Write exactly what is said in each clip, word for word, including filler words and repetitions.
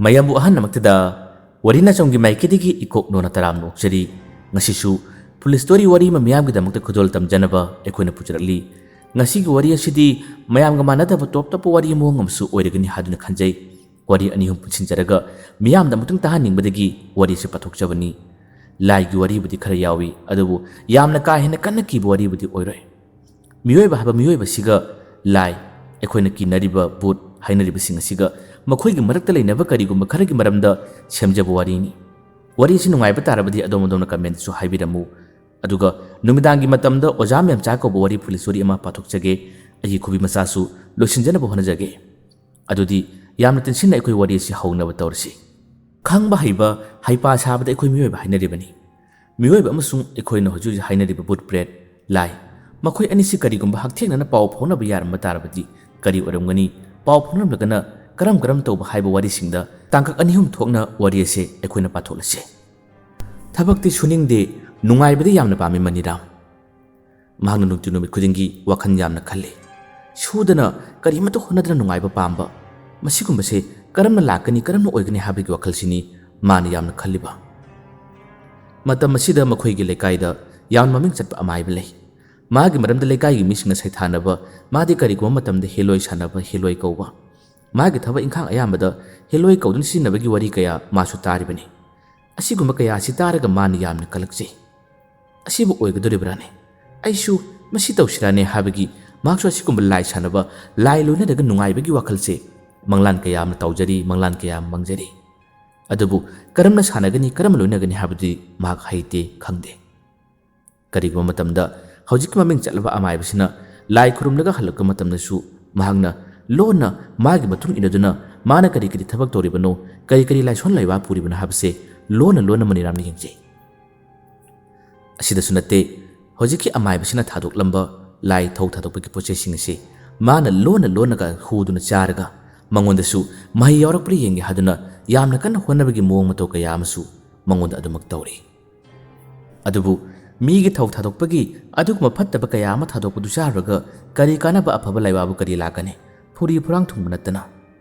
ꯃꯌꯥꯝꯕꯨ ꯑꯍꯟꯅꯃꯛꯇꯗ ꯋꯥꯔꯤ ꯅꯆꯝꯒꯤ ꯃꯥꯏꯀꯩꯗꯒꯤ ꯏꯀꯣꯛ ꯅꯣꯟꯅ ꯇꯔꯥꯝꯅ ꯑꯣꯛꯆꯔꯤ꯫ ꯉꯁꯤꯁꯨ ꯐꯨꯂꯤ ꯁ꯭ꯇꯣꯔꯤ ꯋꯥꯔꯤ ꯑꯃ ꯃꯤꯌꯥꯝꯒꯤꯗꯃꯛꯇ ꯈꯨꯗꯣꯜ ꯇꯝꯖꯅꯕ ꯑꯩꯈꯣꯏꯅ ꯄꯨꯖꯔꯛꯂꯤ꯫ ꯉꯁꯤꯒꯤ ꯋꯥꯔꯤ ꯑꯁꯤꯗꯤ ꯃꯌꯥꯝꯒ ꯃꯥꯟꯅꯗꯕ ꯇꯣꯞ ꯇꯣꯞꯄ ꯋꯥꯔꯤ ꯃꯑꯣꯡ ꯑꯃꯁꯨ ꯑꯣꯏꯔꯒꯅꯤ ꯍꯥꯏꯗꯨꯅ ꯈꯟꯖꯩ꯫ ꯋꯥꯔꯤ ꯑꯅꯤ ꯑꯍꯨꯝ ꯄꯨꯟꯁꯤꯟꯖꯔꯒ ꯃꯤꯌꯥꯝꯗ ꯑꯃꯨꯛꯇꯪ ꯇꯥꯍꯟꯅꯤꯡꯕꯗꯒꯤ ꯋꯥꯔꯤ ꯑꯁꯤ ꯄꯥꯊꯣꯛꯆꯕꯅꯤ꯫ ꯂꯥꯏꯒꯤ ꯋꯥꯔꯤꯕꯨꯗꯤ ꯈꯔ ꯌꯥꯎꯏ, ꯑꯗꯨꯕꯨ ꯌꯥꯝꯅ ꯀꯥ ꯍꯦꯟꯅ ꯀꯟꯅ ꯀꯤꯕ ꯋꯥꯔꯤꯕꯨꯗꯤ ꯑꯣꯏꯔꯣꯏ꯫ ꯃꯤꯑꯣꯏꯕ ꯍꯥꯏꯕ ꯃꯤꯑꯣꯏꯕꯁꯤꯒ ꯂꯥꯏ, ꯑꯩꯈꯣꯏꯅ ꯀꯤꯅꯔꯤꯕ ꯚꯨꯠ ꯍꯥꯏꯅꯔꯤꯕꯁꯤꯡ ꯑꯁꯤꯒ ꯃꯈꯣꯏꯒꯤ ꯃꯔꯛꯇ ꯂꯩꯅꯕ ꯀꯔꯤꯒꯨꯝꯕ ꯈꯔꯒꯤ ꯃꯔꯝꯗ ꯁꯦꯝꯖꯕ ꯋꯥꯔꯤꯅꯤ꯫ ꯋꯥꯔꯤ ꯑꯁꯤ ꯅꯨꯡꯉꯥꯏꯕ ꯇꯥꯔꯕꯗꯤ ꯑꯗꯣꯝ ꯑꯗꯣꯝꯅ ꯀꯃꯦꯟꯇꯁꯨ ꯍꯥꯏꯕꯤꯔꯝꯃꯨ꯫ ꯑꯗꯨꯒ ꯅꯨꯃꯤꯗꯥꯡꯒꯤ ꯃꯇꯝꯗ ꯑꯣꯖꯥ ꯃꯦꯝꯆꯥ ꯀꯧꯕ ꯋꯥꯔꯤ ꯐꯨꯂꯤ ꯁ꯭ꯇꯣꯔꯤ ꯑꯃ ꯄꯥꯊꯣꯛꯆꯒꯦ꯫ ꯑꯩꯒꯤ ꯈꯨꯕꯤ ꯃꯆꯥꯁꯨ ꯂꯣꯏꯁꯤꯟꯖꯅꯕ ꯍꯣꯠꯅꯖꯒꯦ꯫ ꯑꯗꯨꯗꯤ ꯌꯥꯝꯅ ꯇꯦꯟꯁꯤꯟꯅ ꯑꯩꯈꯣꯏ ꯋꯥꯔꯤ ꯑꯁꯤ ꯍꯧꯅꯕ ꯇꯧꯔꯁꯤ꯫ ꯈꯪꯕ ꯍꯩꯕ, ꯍꯩꯄꯥ ꯁꯥꯕꯗ ꯑꯩꯈꯣꯏ ꯃꯤꯑꯣꯏꯕ ꯍꯥꯏꯅꯔꯤꯕꯅꯤ꯫ ꯃꯤꯑꯣꯏꯕ ꯑꯃꯁꯨꯡ ꯑꯩꯈꯣꯏꯅ ꯍꯧꯖꯤꯛ ꯍꯧꯖꯤꯛ ꯍꯥꯏꯅꯔꯤꯕ ꯚꯨꯠ ꯄ꯭ꯔꯦꯠ, ꯂꯥꯏ, ꯃꯈꯣꯏ ꯑꯅꯤꯁꯤ ꯀꯔꯤꯒꯨꯝꯕ ꯍꯛꯊꯦꯡꯅꯅ ꯄꯥꯎ ꯐꯥꯎꯅꯕ ꯌꯥꯔꯝꯕ ꯇꯥꯔꯕꯗꯤ ꯀꯔꯤ ꯑꯣꯏꯔꯝꯒꯅꯤ? ꯄꯥꯎ ꯐꯥꯎꯅꯔꯝꯂꯒꯅ ꯀꯔꯝ ꯀꯔꯝ ꯇꯧꯕ ꯍꯥꯏꯕ ꯋꯥꯔꯤꯁꯤꯡꯗ ꯇꯥꯡꯀꯛ ꯑꯅꯤ ꯑꯍꯨꯝ ꯊꯣꯛꯅ ꯋꯥꯔꯤ ꯑꯁꯦ ꯑꯩꯈꯣꯏꯅ ꯄꯥꯊꯣꯛꯂꯁꯤ꯫ ꯊꯕꯛꯇꯤ ꯁꯨꯅꯤꯡꯗꯦ, ꯅꯨꯡꯉꯥꯏꯕꯗꯤ ꯌꯥꯝꯅ ꯄꯥꯝꯃꯤ ꯃꯅꯤꯔꯥꯝ꯫ ꯃꯍꯥꯛꯅ ꯅꯨꯡꯇꯤ ꯅꯨꯃꯤꯠ ꯈꯨꯗꯤꯡꯒꯤ ꯋꯥꯈꯜ ꯌꯥꯝꯅ ꯈꯜꯂꯤ꯫ ꯁꯨꯗꯅ ꯀꯔꯤꯃꯠꯇ ꯍꯣꯠꯅꯗꯅ ꯅꯨꯡꯉꯥꯏꯕ ꯄꯥꯝꯕ, ꯃꯁꯤꯒꯨꯝꯕꯁꯦ ꯀꯔꯝꯅ ꯂꯥꯛꯀꯅꯤ, ꯀꯔꯝꯅ ꯑꯣꯏꯒꯅꯤ ꯍꯥꯏꯕꯒꯤ ꯋꯥꯈꯜꯁꯤꯅꯤ ꯃꯥꯅ ꯌꯥꯝꯅ ꯈꯜꯂꯤꯕ꯫ ꯃꯇꯝ ꯑꯁꯤꯗ ꯃꯈꯣꯏꯒꯤ ꯂꯩꯀꯥꯏꯗ ꯌꯥꯝꯅ ꯃꯃꯤꯡ ꯆꯠꯄ ꯑꯃꯥꯏꯕ ꯂꯩ꯫ ꯃꯥꯒꯤ ꯃꯔꯝꯗ ꯂꯩꯀꯥꯏꯒꯤ ꯃꯤꯁꯤꯡꯅ ꯁꯩꯊꯥꯅꯕ, ꯃꯥꯗꯤ ꯀꯔꯤꯒꯨꯝꯕ ꯃꯇꯝꯗ ꯍꯦꯂꯣꯏ ꯁꯥꯟꯅꯕ ꯍꯦꯂꯣꯏ ꯀꯧꯕ꯫ ꯃꯥꯒꯤ ꯊꯕꯛ ꯏꯪꯈꯥꯡ ꯑꯌꯥꯝꯕꯗ ꯍꯦꯂꯣꯏ ꯀꯧꯗꯨꯅ ꯁꯤꯖꯤꯟꯅꯕꯒꯤ ꯋꯥꯔꯤ ꯀꯌꯥ ꯃꯥꯁꯨ ꯇꯥꯔꯤꯕꯅꯤ꯫ ꯑꯁꯤꯒꯨꯝꯕ ꯀꯌꯥ ꯑꯁꯤ ꯇꯥꯔꯒ ꯃꯥꯅ ꯌꯥꯝꯅ ꯀꯜꯂꯛꯆꯩ꯫ ꯑꯁꯤꯕꯨ ꯑꯣꯏꯒꯗꯧꯔꯤꯕ꯭ꯔꯥꯅꯦ? ꯑꯩꯁꯨ ꯃꯁꯤ ꯇꯧꯁꯤꯔꯥꯅꯦ ꯍꯥꯏꯕꯒꯤ ꯃꯍꯥꯛꯁꯨ ꯑꯁꯤꯒꯨꯝꯕ ꯂꯥꯏ ꯁꯥꯟꯅꯕ, ꯂꯥꯏ ꯂꯣꯏꯅꯔꯒ ꯅꯨꯡꯉꯥꯏꯕꯒꯤ ꯋꯥꯈꯜꯁꯦ ꯃꯪꯂꯥꯟ ꯀꯌꯥ ꯑꯃ ꯇꯧꯖꯔꯤ, ꯃꯪꯂꯥꯟ ꯀꯌꯥ ꯑꯃ ꯃꯪꯖꯔꯤ꯫ ꯑꯗꯨꯕꯨ ꯀꯔꯝꯅ ꯁꯥꯟꯅꯒꯅꯤ, ꯀꯔꯝꯅ ꯂꯣꯏꯅꯒꯅꯤ ꯍꯥꯏꯕꯗꯨꯗꯤ ꯃꯍꯥꯛ ꯍꯩꯇꯦ, ꯈꯪꯗꯦ꯫ ꯀꯔꯤꯒꯨꯝꯕ ꯃꯇꯝꯗ ꯍꯧꯖꯤꯛꯀꯤ ꯃꯃꯤꯡ ꯆꯠꯂꯕ ꯑꯃꯥꯏꯕꯁꯤꯅ ꯂꯥꯏ ꯈꯨꯔꯨꯝꯂꯒ ꯍꯜꯂꯛꯄ ꯃꯇꯝꯗꯁꯨ ꯃꯍꯥꯛꯅ ꯂꯣꯟꯅ ꯃꯥꯒꯤ ꯃꯇꯨꯡ ꯏꯟꯅꯗꯨꯅ ꯃꯥꯅ ꯀꯔꯤ ꯀꯔꯤ ꯊꯕꯛ ꯇꯧꯔꯤꯕꯅꯣ, ꯀꯔꯤ ꯀꯔꯤ ꯂꯥꯏꯁꯣꯟ ꯂꯥꯏꯋꯥ ꯄꯨꯔꯤꯕꯅꯣ ꯍꯥꯏꯕꯁꯦ ꯂꯣꯟꯅ ꯂꯣꯟꯅ ꯃꯅꯤꯔꯥꯝꯅ ꯌꯦꯡꯖꯩ꯫ ꯑꯁꯤꯗꯁꯨ ꯅꯠꯇꯦ, ꯍꯧꯖꯤꯛꯀꯤ ꯑꯃꯥꯏꯕꯁꯤꯅ ꯊꯥꯗꯣꯛꯂꯝꯕ ꯂꯥꯏ ꯊꯧ ꯊꯥꯗꯣꯛꯄꯒꯤ ꯄꯣꯠ ꯆꯩꯁꯤꯡ ꯑꯁꯤ ꯃꯥꯅ ꯂꯣꯟꯅ ꯂꯣꯟꯅꯒ ꯍꯨꯗꯨꯅ ꯆꯥꯔꯒ ꯃꯉꯣꯟꯗꯁꯨ ꯃꯍꯩ ꯌꯥꯎꯔꯛꯄ꯭ꯔꯥ ꯌꯦꯡꯒꯦ ꯍꯥꯏꯗꯨꯅ ꯌꯥꯝꯅ ꯀꯟꯅ ꯍꯣꯠꯅꯕꯒꯤ ꯃꯑꯣꯡ ꯃꯇꯧ ꯀꯌꯥ ꯑꯃꯁꯨ ꯃꯉꯣꯟꯗ ꯑꯗꯨꯃꯛ ꯇꯧꯔꯤ꯫ ꯑꯗꯨꯕꯨ ꯃꯤꯒꯤ ꯊꯧ ꯊꯥꯗꯣꯛꯄꯒꯤ ꯑꯗꯨꯒꯨꯝꯕ ꯐꯠꯇꯕ ꯀꯌꯥ ꯑꯃ ꯊꯥꯗꯣꯛꯄꯗꯨ ꯆꯥꯔꯨꯔꯒ ꯀꯔꯤ ꯀꯥꯟꯅꯕ, ꯑꯐꯕ ꯂꯥꯏꯋꯥꯕꯨ ꯀꯔꯤ ꯂꯥꯛꯀꯅꯤ? ꯐꯨꯔꯤ ꯐꯨꯔꯥꯡ ꯊꯨꯡꯕ ꯅꯠꯇꯅ꯫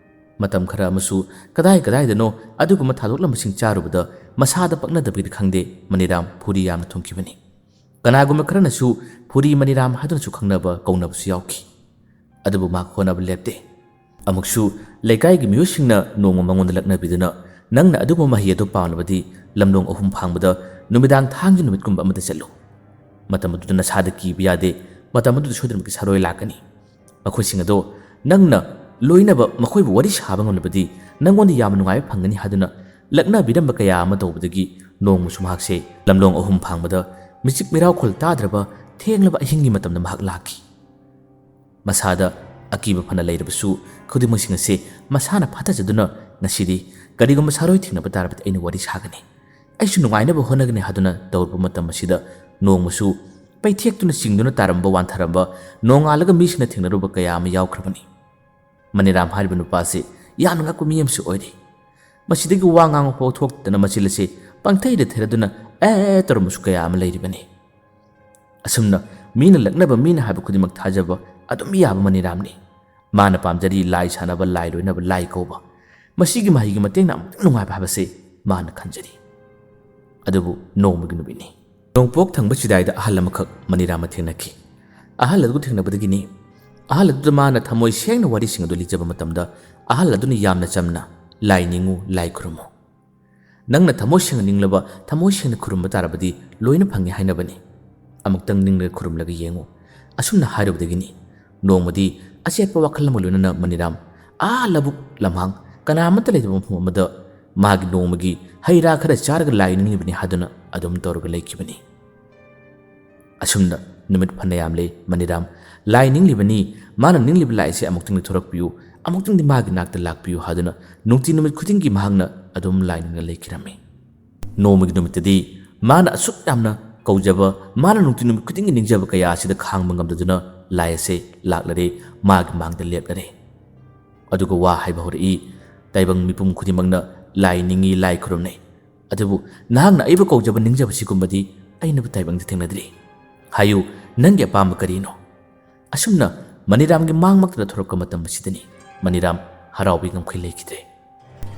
ꯃꯇꯝ ꯈꯔ ꯑꯃꯁꯨ ꯀꯗꯥꯏ ꯀꯗꯥꯏꯗꯅꯣ ꯑꯗꯨꯒꯨꯝꯕ ꯊꯥꯗꯣꯛꯂꯝꯕꯁꯤꯡ ꯆꯥꯔꯨꯕꯗ ꯃꯁꯥꯗ ꯄꯛꯅꯗꯕꯒꯤꯗꯤ ꯈꯪꯗꯦ, ꯃꯅꯤꯔꯥꯝ ꯐꯨꯔꯤ ꯌꯥꯝꯅ ꯊꯨꯡꯈꯤꯕꯅꯤ꯫ ꯀꯅꯥꯒꯨꯝꯕ ꯈꯔꯅꯁꯨ ꯐꯨꯔꯤ ꯃꯅꯤꯔꯥꯝ ꯍꯥꯏꯗꯨꯅꯁꯨ ꯈꯪꯅꯕ ꯀꯧꯅꯕꯁꯨ ꯌꯥꯎꯈꯤ꯫ ꯑꯗꯨꯕꯨ ꯃꯍꯥꯛ ꯍꯣꯠꯅꯕ ꯂꯦꯞꯇꯦ꯫ ꯑꯃꯨꯛꯁꯨ ꯂꯩꯀꯥꯏꯒꯤ ꯃꯤꯑꯣꯏꯁꯤꯡꯅ ꯅꯣꯡꯃ ꯃꯉꯣꯟꯗ ꯂꯛꯅꯕꯤꯗꯨꯅ, "ꯅꯪꯅ ꯑꯗꯨꯒꯨꯝꯕ ꯃꯍꯩ ꯑꯗꯨ ꯄꯥꯝꯂꯕꯗꯤ ꯂꯝꯂꯣꯡ ꯑꯍꯨꯝ ꯐꯥꯡꯕꯗ ꯅꯨꯃꯤꯗꯥꯡ ꯊꯥꯡꯖ ꯅꯨꯃꯤꯠꯀꯨꯝꯕ ꯑꯃꯗ ꯆꯠꯂꯨ꯫ ꯃꯇꯝ ꯑꯗꯨꯗ ꯅꯁꯥꯗ ꯀꯤꯕ ꯌꯥꯗꯦ, ꯃꯇꯝ ꯑꯗꯨꯗ ꯁꯣꯏꯗꯅꯃꯛꯀꯤ ꯁꯥꯔꯣꯏ ꯂꯥꯛꯀꯅꯤ꯫ ꯃꯈꯣꯏꯁꯤꯡ ꯑꯗꯣ ꯅꯪꯅ ꯂꯣꯏꯅꯕ, ꯃꯈꯣꯏꯕꯨ ꯋꯥꯔꯤ ꯁꯥꯕ ꯉꯝꯂꯕꯗꯤ ꯅꯪꯉꯣꯟꯗ ꯌꯥꯝꯅ ꯅꯨꯡꯉꯥꯏꯕ ꯐꯪꯒꯅꯤ" ꯍꯥꯏꯗꯨꯅ ꯂꯛꯅꯕꯤꯔꯝꯕ ꯀꯌꯥ ꯑꯃ ꯇꯧꯕꯗꯒꯤ ꯅꯣꯡꯃꯁꯨ ꯃꯍꯥꯛꯁꯦ ꯂꯝꯂꯣꯡ ꯑꯍꯨꯝ ꯐꯥꯡꯕꯗ ꯃꯤꯆꯤꯛ ꯃꯤꯔꯥꯎꯈꯣꯜ ꯇꯥꯗ꯭ꯔꯕ ꯊꯦꯡꯂꯕ ꯑꯍꯤꯡꯒꯤ ꯃꯇꯝꯗ ꯃꯍꯥꯛ ꯂꯥꯛꯈꯤ꯫ ꯃꯁꯥꯗ ꯑꯀꯤꯕ ꯐꯅ ꯂꯩꯔꯕꯁꯨ, ꯈꯨꯗꯤꯡꯃꯛꯁꯤꯡ ꯑꯁꯦ ꯃꯁꯥꯅ ꯐꯥꯊꯖꯗꯨꯅ, "ꯉꯁꯤꯗꯤ ꯀꯔꯤꯒꯨꯝꯕ ꯁꯥꯔꯣꯏ ꯊꯦꯡꯅꯕ ꯇꯥꯔꯕꯗꯤ ꯑꯩꯅ ꯋꯥꯔꯤ ꯁꯥꯒꯅꯤ꯫ ꯑꯩꯁꯨ ꯅꯨꯡꯉꯥꯏꯅꯕ ꯍꯣꯠꯅꯒꯅꯤ" ꯍꯥꯏꯗꯨꯅ ꯇꯧꯔꯨꯕ ꯃꯇꯝ ꯑꯁꯤꯗ ꯅꯣꯡꯃꯁꯨ ꯄꯩꯊꯦꯛꯇꯨꯅ ꯆꯤꯡꯗꯨꯅ ꯇꯥꯔꯝꯕ ꯋꯥꯟꯊꯔꯝꯕ, ꯅꯣꯡꯉꯥꯜꯂꯒ ꯃꯤꯁꯤꯡꯅ ꯊꯦꯡꯅꯔꯨꯕ ꯀꯌꯥ ꯑꯃ ꯌꯥꯎꯈ꯭ꯔꯕꯅꯤ꯫ ꯃꯅꯤꯔꯥꯝ ꯍꯥꯏꯔꯤꯕ ꯅꯨꯄꯥꯁꯤ ꯌꯥꯝꯅ ꯉꯛꯄ ꯃꯤ ꯑꯃꯁꯨ ꯑꯣꯏꯔꯤ꯫ ꯃꯁꯤꯗꯒꯤ ꯋꯥ ꯉꯥꯡꯕ ꯐꯥꯎ ꯊꯣꯛꯇꯅ ꯃꯆꯤꯜ ꯑꯁꯤ ꯄꯪꯊꯩꯗ ꯊꯩꯔꯗꯨꯅ "ꯑꯦ" ꯇꯧꯔꯝꯕꯁꯨ ꯀꯌꯥ ꯑꯃ ꯂꯩꯔꯤꯕꯅꯤ꯫ ꯑꯁꯨꯝꯅ ꯃꯤꯅ ꯂꯛꯅꯕ, ꯃꯤꯅ ꯍꯥꯏꯕ ꯈꯨꯗꯤꯡꯃꯛ ꯊꯥꯖꯕ ꯑꯗꯨꯝ ꯌꯥꯕ ꯃꯅꯤꯔꯥꯝꯅꯤ꯫ ꯃꯥꯅ ꯄꯥꯝꯖꯔꯤ ꯂꯥꯏ ꯁꯥꯟꯅꯕ, ꯂꯥꯏ ꯂꯣꯏꯅꯕ, ꯂꯥꯏ ꯀꯧꯕ꯫ ꯃꯁꯤꯒꯤ ꯃꯍꯩꯒꯤ ꯃꯇꯦꯡꯅ ꯑꯃꯨꯛꯇꯪ ꯅꯨꯡꯉꯥꯏꯕ ꯍꯥꯏꯕꯁꯦ ꯃꯥꯅ ꯈꯟꯖꯔꯤ꯫ ꯑꯗꯨꯕꯨ ꯅꯣꯡꯃꯒꯤ ꯅꯨꯃꯤꯠꯅꯤ꯫ ꯅꯣꯡꯄꯣꯛ ꯊꯪꯕ ꯆꯤꯗꯥꯏꯗ ꯑꯍꯜ ꯑꯃꯈꯛ ꯃꯅꯤꯔꯥꯝ ꯊꯦꯡꯅꯈꯤ꯫ ꯑꯍꯜ ꯑꯗꯨ ꯊꯦꯡꯅꯕꯗꯒꯤꯅꯤ꯫ ꯑꯍꯜ ꯑꯗꯨꯗ ꯃꯥꯅ ꯊꯃꯣꯏ ꯁꯦꯡꯅ ꯋꯥꯔꯤꯁꯤꯡ ꯑꯗꯨ ꯂꯤꯖꯕ ꯃꯇꯝꯗ ꯑꯍꯜ ꯑꯗꯨꯅ ꯌꯥꯝꯅ ꯆꯝꯅ, "ꯂꯥꯏ ꯅꯤꯡꯉꯨ, ꯂꯥꯏ ꯈꯨꯔꯨꯝꯃꯨ꯫ ꯅꯪꯅ ꯊꯃꯣꯏ ꯁꯦꯡꯅ ꯅꯤꯡꯂꯕ, ꯊꯃꯣꯏ ꯁꯦꯡꯅ ꯈꯨꯔꯨꯝꯕ ꯇꯥꯔꯕꯗꯤ ꯂꯣꯏꯅ ꯐꯪꯉꯤ ꯍꯥꯏꯅꯕꯅꯤ꯫ ꯑꯃꯨꯛꯇꯪ ꯅꯤꯡꯂꯒ ꯈꯨꯔꯨꯝꯂꯒ ꯌꯦꯡꯉꯨ꯫" ꯑꯁꯨꯝꯅ ꯍꯥꯏꯔꯨꯕꯗꯒꯤꯅꯤ ꯅꯣꯡꯃꯗꯤ ꯑꯆꯦꯠꯄ ꯋꯥꯈꯜ ꯑꯃꯒ ꯂꯣꯏꯅꯅ ꯃꯅꯤꯔꯥꯝ ꯑꯥ ꯂꯧꯕꯨꯛ ꯂꯝꯍꯥꯡ, ꯀꯅꯥ ꯑꯃꯠꯇ ꯂꯩꯇꯕ ꯃꯐꯝ ꯑꯃꯗ ꯃꯥꯒꯤ ꯅꯣꯡꯃꯒꯤ ꯍꯩ ꯔꯥ ꯈꯔ ꯆꯥꯔꯒ ꯂꯥꯏ ꯅꯤꯡꯂꯤꯕꯅꯤ ꯍꯥꯏꯗꯨꯅ ꯑꯗꯨꯝ ꯇꯧꯔꯒ ꯂꯩꯈꯤꯕꯅꯤ꯫ ꯑꯁꯨꯝꯅ ꯅꯨꯃꯤꯠ ꯐꯅꯌꯥꯝ ꯂꯩ ꯃꯅꯤꯔꯥꯝ ꯂꯥꯏ ꯅꯤꯡꯂꯤꯕꯅꯤ꯫ ꯃꯥꯅ ꯅꯤꯡꯂꯤꯕ ꯂꯥꯏ ꯑꯁꯤ ꯑꯃꯨꯛꯇꯪꯗꯤ ꯊꯣꯔꯛꯄꯤꯌꯨ, ꯑꯃꯨꯛꯇꯪꯗꯤ ꯃꯥꯒꯤ ꯅꯥꯛꯇ ꯂꯥꯛꯄꯤꯌꯨ ꯍꯥꯏꯗꯨꯅ ꯅꯨꯡꯇꯤ ꯅꯨꯃꯤꯠ ꯈꯨꯗꯤꯡꯒꯤ ꯃꯍꯥꯛꯅ ꯑꯗꯨꯝ ꯂꯥꯏ ꯅꯤꯡꯂ ꯂꯩꯈꯤꯔꯝꯃꯤ꯫ ꯅꯣꯡꯃꯒꯤ ꯅꯨꯃꯤꯠꯇꯗꯤ ꯃꯥꯅ ꯑꯁꯨꯛ ꯌꯥꯝꯅ ꯀꯧꯖꯕ, ꯃꯥꯅ ꯅꯨꯡꯇꯤ ꯅꯨꯃꯤꯠ ꯈꯨꯗꯤꯡꯒꯤ ꯅꯤꯡꯖꯕ ꯀꯌꯥ ꯑꯁꯤꯗ ꯈꯥꯡꯕ ꯉꯝꯗꯗꯨꯅ ꯂꯥꯏ ꯑꯁꯦ ꯂꯥꯛꯂꯔꯦ, ꯃꯥꯒꯤ ꯃꯥꯡꯗ ꯂꯦꯞꯂꯔꯦ꯫ ꯑꯗꯨꯒ ꯋꯥ ꯍꯥꯏꯕ ꯍꯧꯔꯛꯏ, "ꯇꯥꯏꯕꯪ ꯃꯤꯄꯨꯝ ꯈꯨꯗꯤꯡꯃꯛꯅ ꯂꯥꯏ ꯅꯤꯡꯏ, ꯂꯥꯏ ꯈꯨꯔꯨꯝꯅꯩ꯫ ꯑꯗꯨꯕꯨ ꯅꯍꯥꯛꯅ ꯑꯩꯕꯨ ꯀꯧꯖꯕ ꯅꯤꯡꯖꯕ ꯁꯤꯒꯨꯝꯕꯗꯤ ꯑꯩꯅꯕꯨ ꯇꯥꯏꯕꯪꯗ ꯊꯦꯡꯅꯗ꯭ꯔꯤ꯫ ꯍꯥꯏꯌꯨ, ꯅꯪꯒꯤ ꯑꯄꯥꯝꯕ ꯀꯔꯤꯅꯣ?" ꯑꯁꯨꯝꯅ ꯃꯅꯤꯔꯥꯝꯒꯤ ꯃꯥꯡꯃꯛꯇꯗ ꯊꯣꯔꯛꯄ ꯃꯇꯝ ꯑꯁꯤꯗꯅꯤ ꯃꯅꯤꯔꯥꯝ ꯍꯔꯥꯎꯕꯒꯤ ꯉꯝꯈꯩ ꯂꯩꯈꯤꯗ꯭ꯔꯦ꯫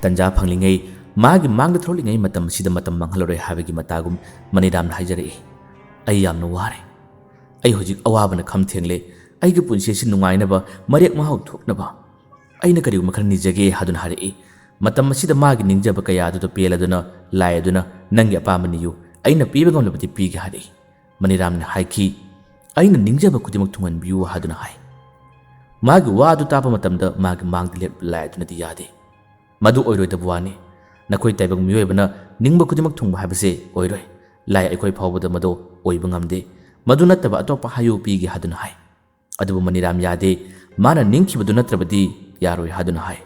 ꯇꯟꯖꯥ ꯐꯪꯂꯤꯉꯩ, ꯃꯥꯒꯤ ꯃꯥꯡꯗ ꯊꯣꯛꯂꯛꯂꯤꯉꯩ ꯃꯇꯝ ꯑꯁꯤꯗ ꯃꯇꯝ ꯃꯥꯡꯍꯜꯂꯔꯣꯏ ꯍꯥꯏꯕꯒꯤ ꯃꯇꯥꯒꯨꯝ ꯃꯅꯤꯔꯥꯝꯅ ꯍꯥꯏꯖꯔꯛꯏ, "ꯑꯩ ꯌꯥꯝꯅ ꯋꯥꯔꯦ꯫ ꯑꯩ ꯍꯧꯖꯤꯛ ꯑꯋꯥꯕꯅ ꯈꯝ ꯊꯦꯡꯂꯦ꯫ ꯑꯩꯒꯤ ꯄꯨꯟꯁꯤ ꯑꯁꯤ ꯅꯨꯡꯉꯥꯏꯅꯕ, ꯃꯔꯦꯛ ꯃꯍꯥꯎ ꯊꯣꯛꯅꯕ ꯑꯩꯅ ꯀꯔꯤꯒꯨꯝꯕ ꯈꯔ ꯅꯤꯖꯒꯦ" ꯍꯥꯏꯗꯨꯅ ꯍꯥꯏꯔꯛꯏ꯫ ꯃꯇꯝ ꯑꯁꯤꯗ ꯃꯥꯒꯤ ꯅꯤꯡꯖꯕ ꯀꯌꯥ ꯑꯗꯨꯗ ꯄꯦꯜꯂꯗꯨꯅ ꯂꯥꯏ ꯑꯗꯨꯅ, "ꯅꯪꯒꯤ ꯑꯄꯥꯝꯕ ꯅꯤꯌꯨ, ꯑꯩꯅ ꯄꯤꯕ ꯉꯝꯂꯕꯗꯤ ꯄꯤꯒꯦ" ꯍꯥꯏꯔꯛꯏ꯫ ꯃꯅꯤꯔꯥꯝꯅ ꯍꯥꯏꯈꯤ, "ꯑꯩꯅ ꯅꯤꯡꯖꯕ ꯈꯨꯗꯤꯡꯃꯛ ꯊꯨꯡꯍꯟꯕꯤꯌꯨ" ꯍꯥꯏꯗꯨꯅ ꯍꯥꯏ꯫ ꯃꯥꯒꯤ ꯋꯥ ꯑꯗꯨ ꯇꯥꯕ ꯃꯇꯝꯗ ꯃꯥꯒꯤ ꯃꯥꯡꯗ ꯂꯦꯞꯄ ꯂꯥꯏ ꯑꯗꯨꯅꯗꯤ ꯌꯥꯗꯦ꯫ "ꯃꯗꯨ ꯑꯣꯏꯔꯣꯏꯗꯕ ꯋꯥꯅꯤ꯫ ꯅꯈꯣꯏ ꯇꯥꯏꯕꯪ ꯃꯤꯑꯣꯏꯕꯅ ꯅꯤꯡꯕ ꯈꯨꯗꯤꯡꯃꯛ ꯊꯨꯡꯕ ꯍꯥꯏꯕꯁꯦ ꯑꯣꯏꯔꯣꯏ꯫ ꯂꯥꯏ ꯑꯩꯈꯣꯏ ꯐꯥꯎꯕꯗ ꯃꯗꯨ ꯑꯣꯏꯕ ꯉꯝꯗꯦ꯫ ꯃꯗꯨ ꯅꯠꯇꯕ ꯑꯇꯣꯞꯄ ꯍꯥꯏꯌꯨ ꯄꯤꯒꯦ" ꯍꯥꯏꯗꯨꯅ ꯍꯥꯏ꯫ ꯑꯗꯨꯕꯨ ꯃꯅꯤꯔꯥꯝ ꯌꯥꯗꯦ꯫ ꯃꯥꯅ ꯅꯤꯡꯈꯤꯕꯗꯨ ꯅꯠꯇ꯭ꯔꯕꯗꯤ ꯌꯥꯔꯣꯏ ꯍꯥꯏꯗꯨꯅ ꯍꯥꯏ꯫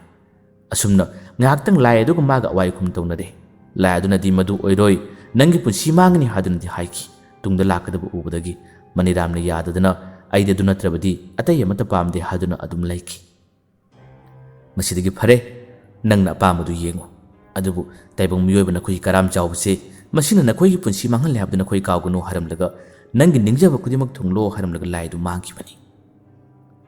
ꯑꯁꯨꯝꯅ ꯉꯥꯏꯍꯥꯛꯇꯪ ꯂꯥꯏ ꯑꯗꯨꯒ ꯃꯥꯒ ꯑꯋꯥꯏ ꯑꯈꯨꯝ ꯇꯧꯅꯔꯦ꯫ ꯂꯥꯏ ꯑꯗꯨꯅꯗꯤ "ꯃꯗꯨ ꯑꯣꯏꯔꯣꯏ, ꯅꯪꯒꯤ ꯄꯨꯟꯁꯤ ꯃꯥꯡꯒꯅꯤ" ꯍꯥꯏꯗꯨꯅꯗꯤ ꯍꯥꯏꯈꯤ꯫ ꯇꯨꯡꯗ ꯂꯥꯛꯀꯗꯕ ꯎꯕꯗꯒꯤ ꯃꯅꯤꯔꯥꯝꯅ ꯌꯥꯗꯗꯨꯅ "ꯑꯩꯗꯤ ꯑꯗꯨ ꯅꯠꯇ꯭ꯔꯕꯗꯤ ꯑꯇꯩ ꯑꯃꯠꯇ ꯄꯥꯝꯗꯦ" ꯍꯥꯏꯗꯨꯅ ꯑꯗꯨꯝ ꯂꯩꯈꯤ꯫ ꯃꯁꯤꯗꯒꯤ "ꯐꯔꯦ, ꯅꯪꯅ ꯑꯄꯥꯝꯕꯗꯨ ꯌꯦꯡꯉꯨ꯫ ꯑꯗꯨꯕꯨ ꯇꯥꯏꯕꯪ ꯃꯤꯑꯣꯏꯕ ꯅꯈꯣꯏꯒꯤ ꯀꯔꯥꯝ ꯆꯥꯎꯕꯁꯦ, ꯃꯁꯤꯅ ꯅꯈꯣꯏꯒꯤ ꯄꯨꯟꯁꯤ ꯃꯥꯡꯍꯜꯂꯦ ꯍꯥꯏꯕꯗꯨ ꯅꯈꯣꯏ ꯀꯥꯎꯒꯅꯨ" ꯍꯥꯏꯔꯝꯂꯒ, "ꯅꯪꯒꯤ ꯅꯤꯡꯖꯕ ꯈꯨꯗꯤꯡꯃꯛ ꯊꯨꯡꯂꯣ" ꯍꯥꯏꯔꯝꯂꯒ ꯂꯥꯏ ꯑꯗꯨ ꯃꯥꯡꯈꯤꯕꯅꯤ꯫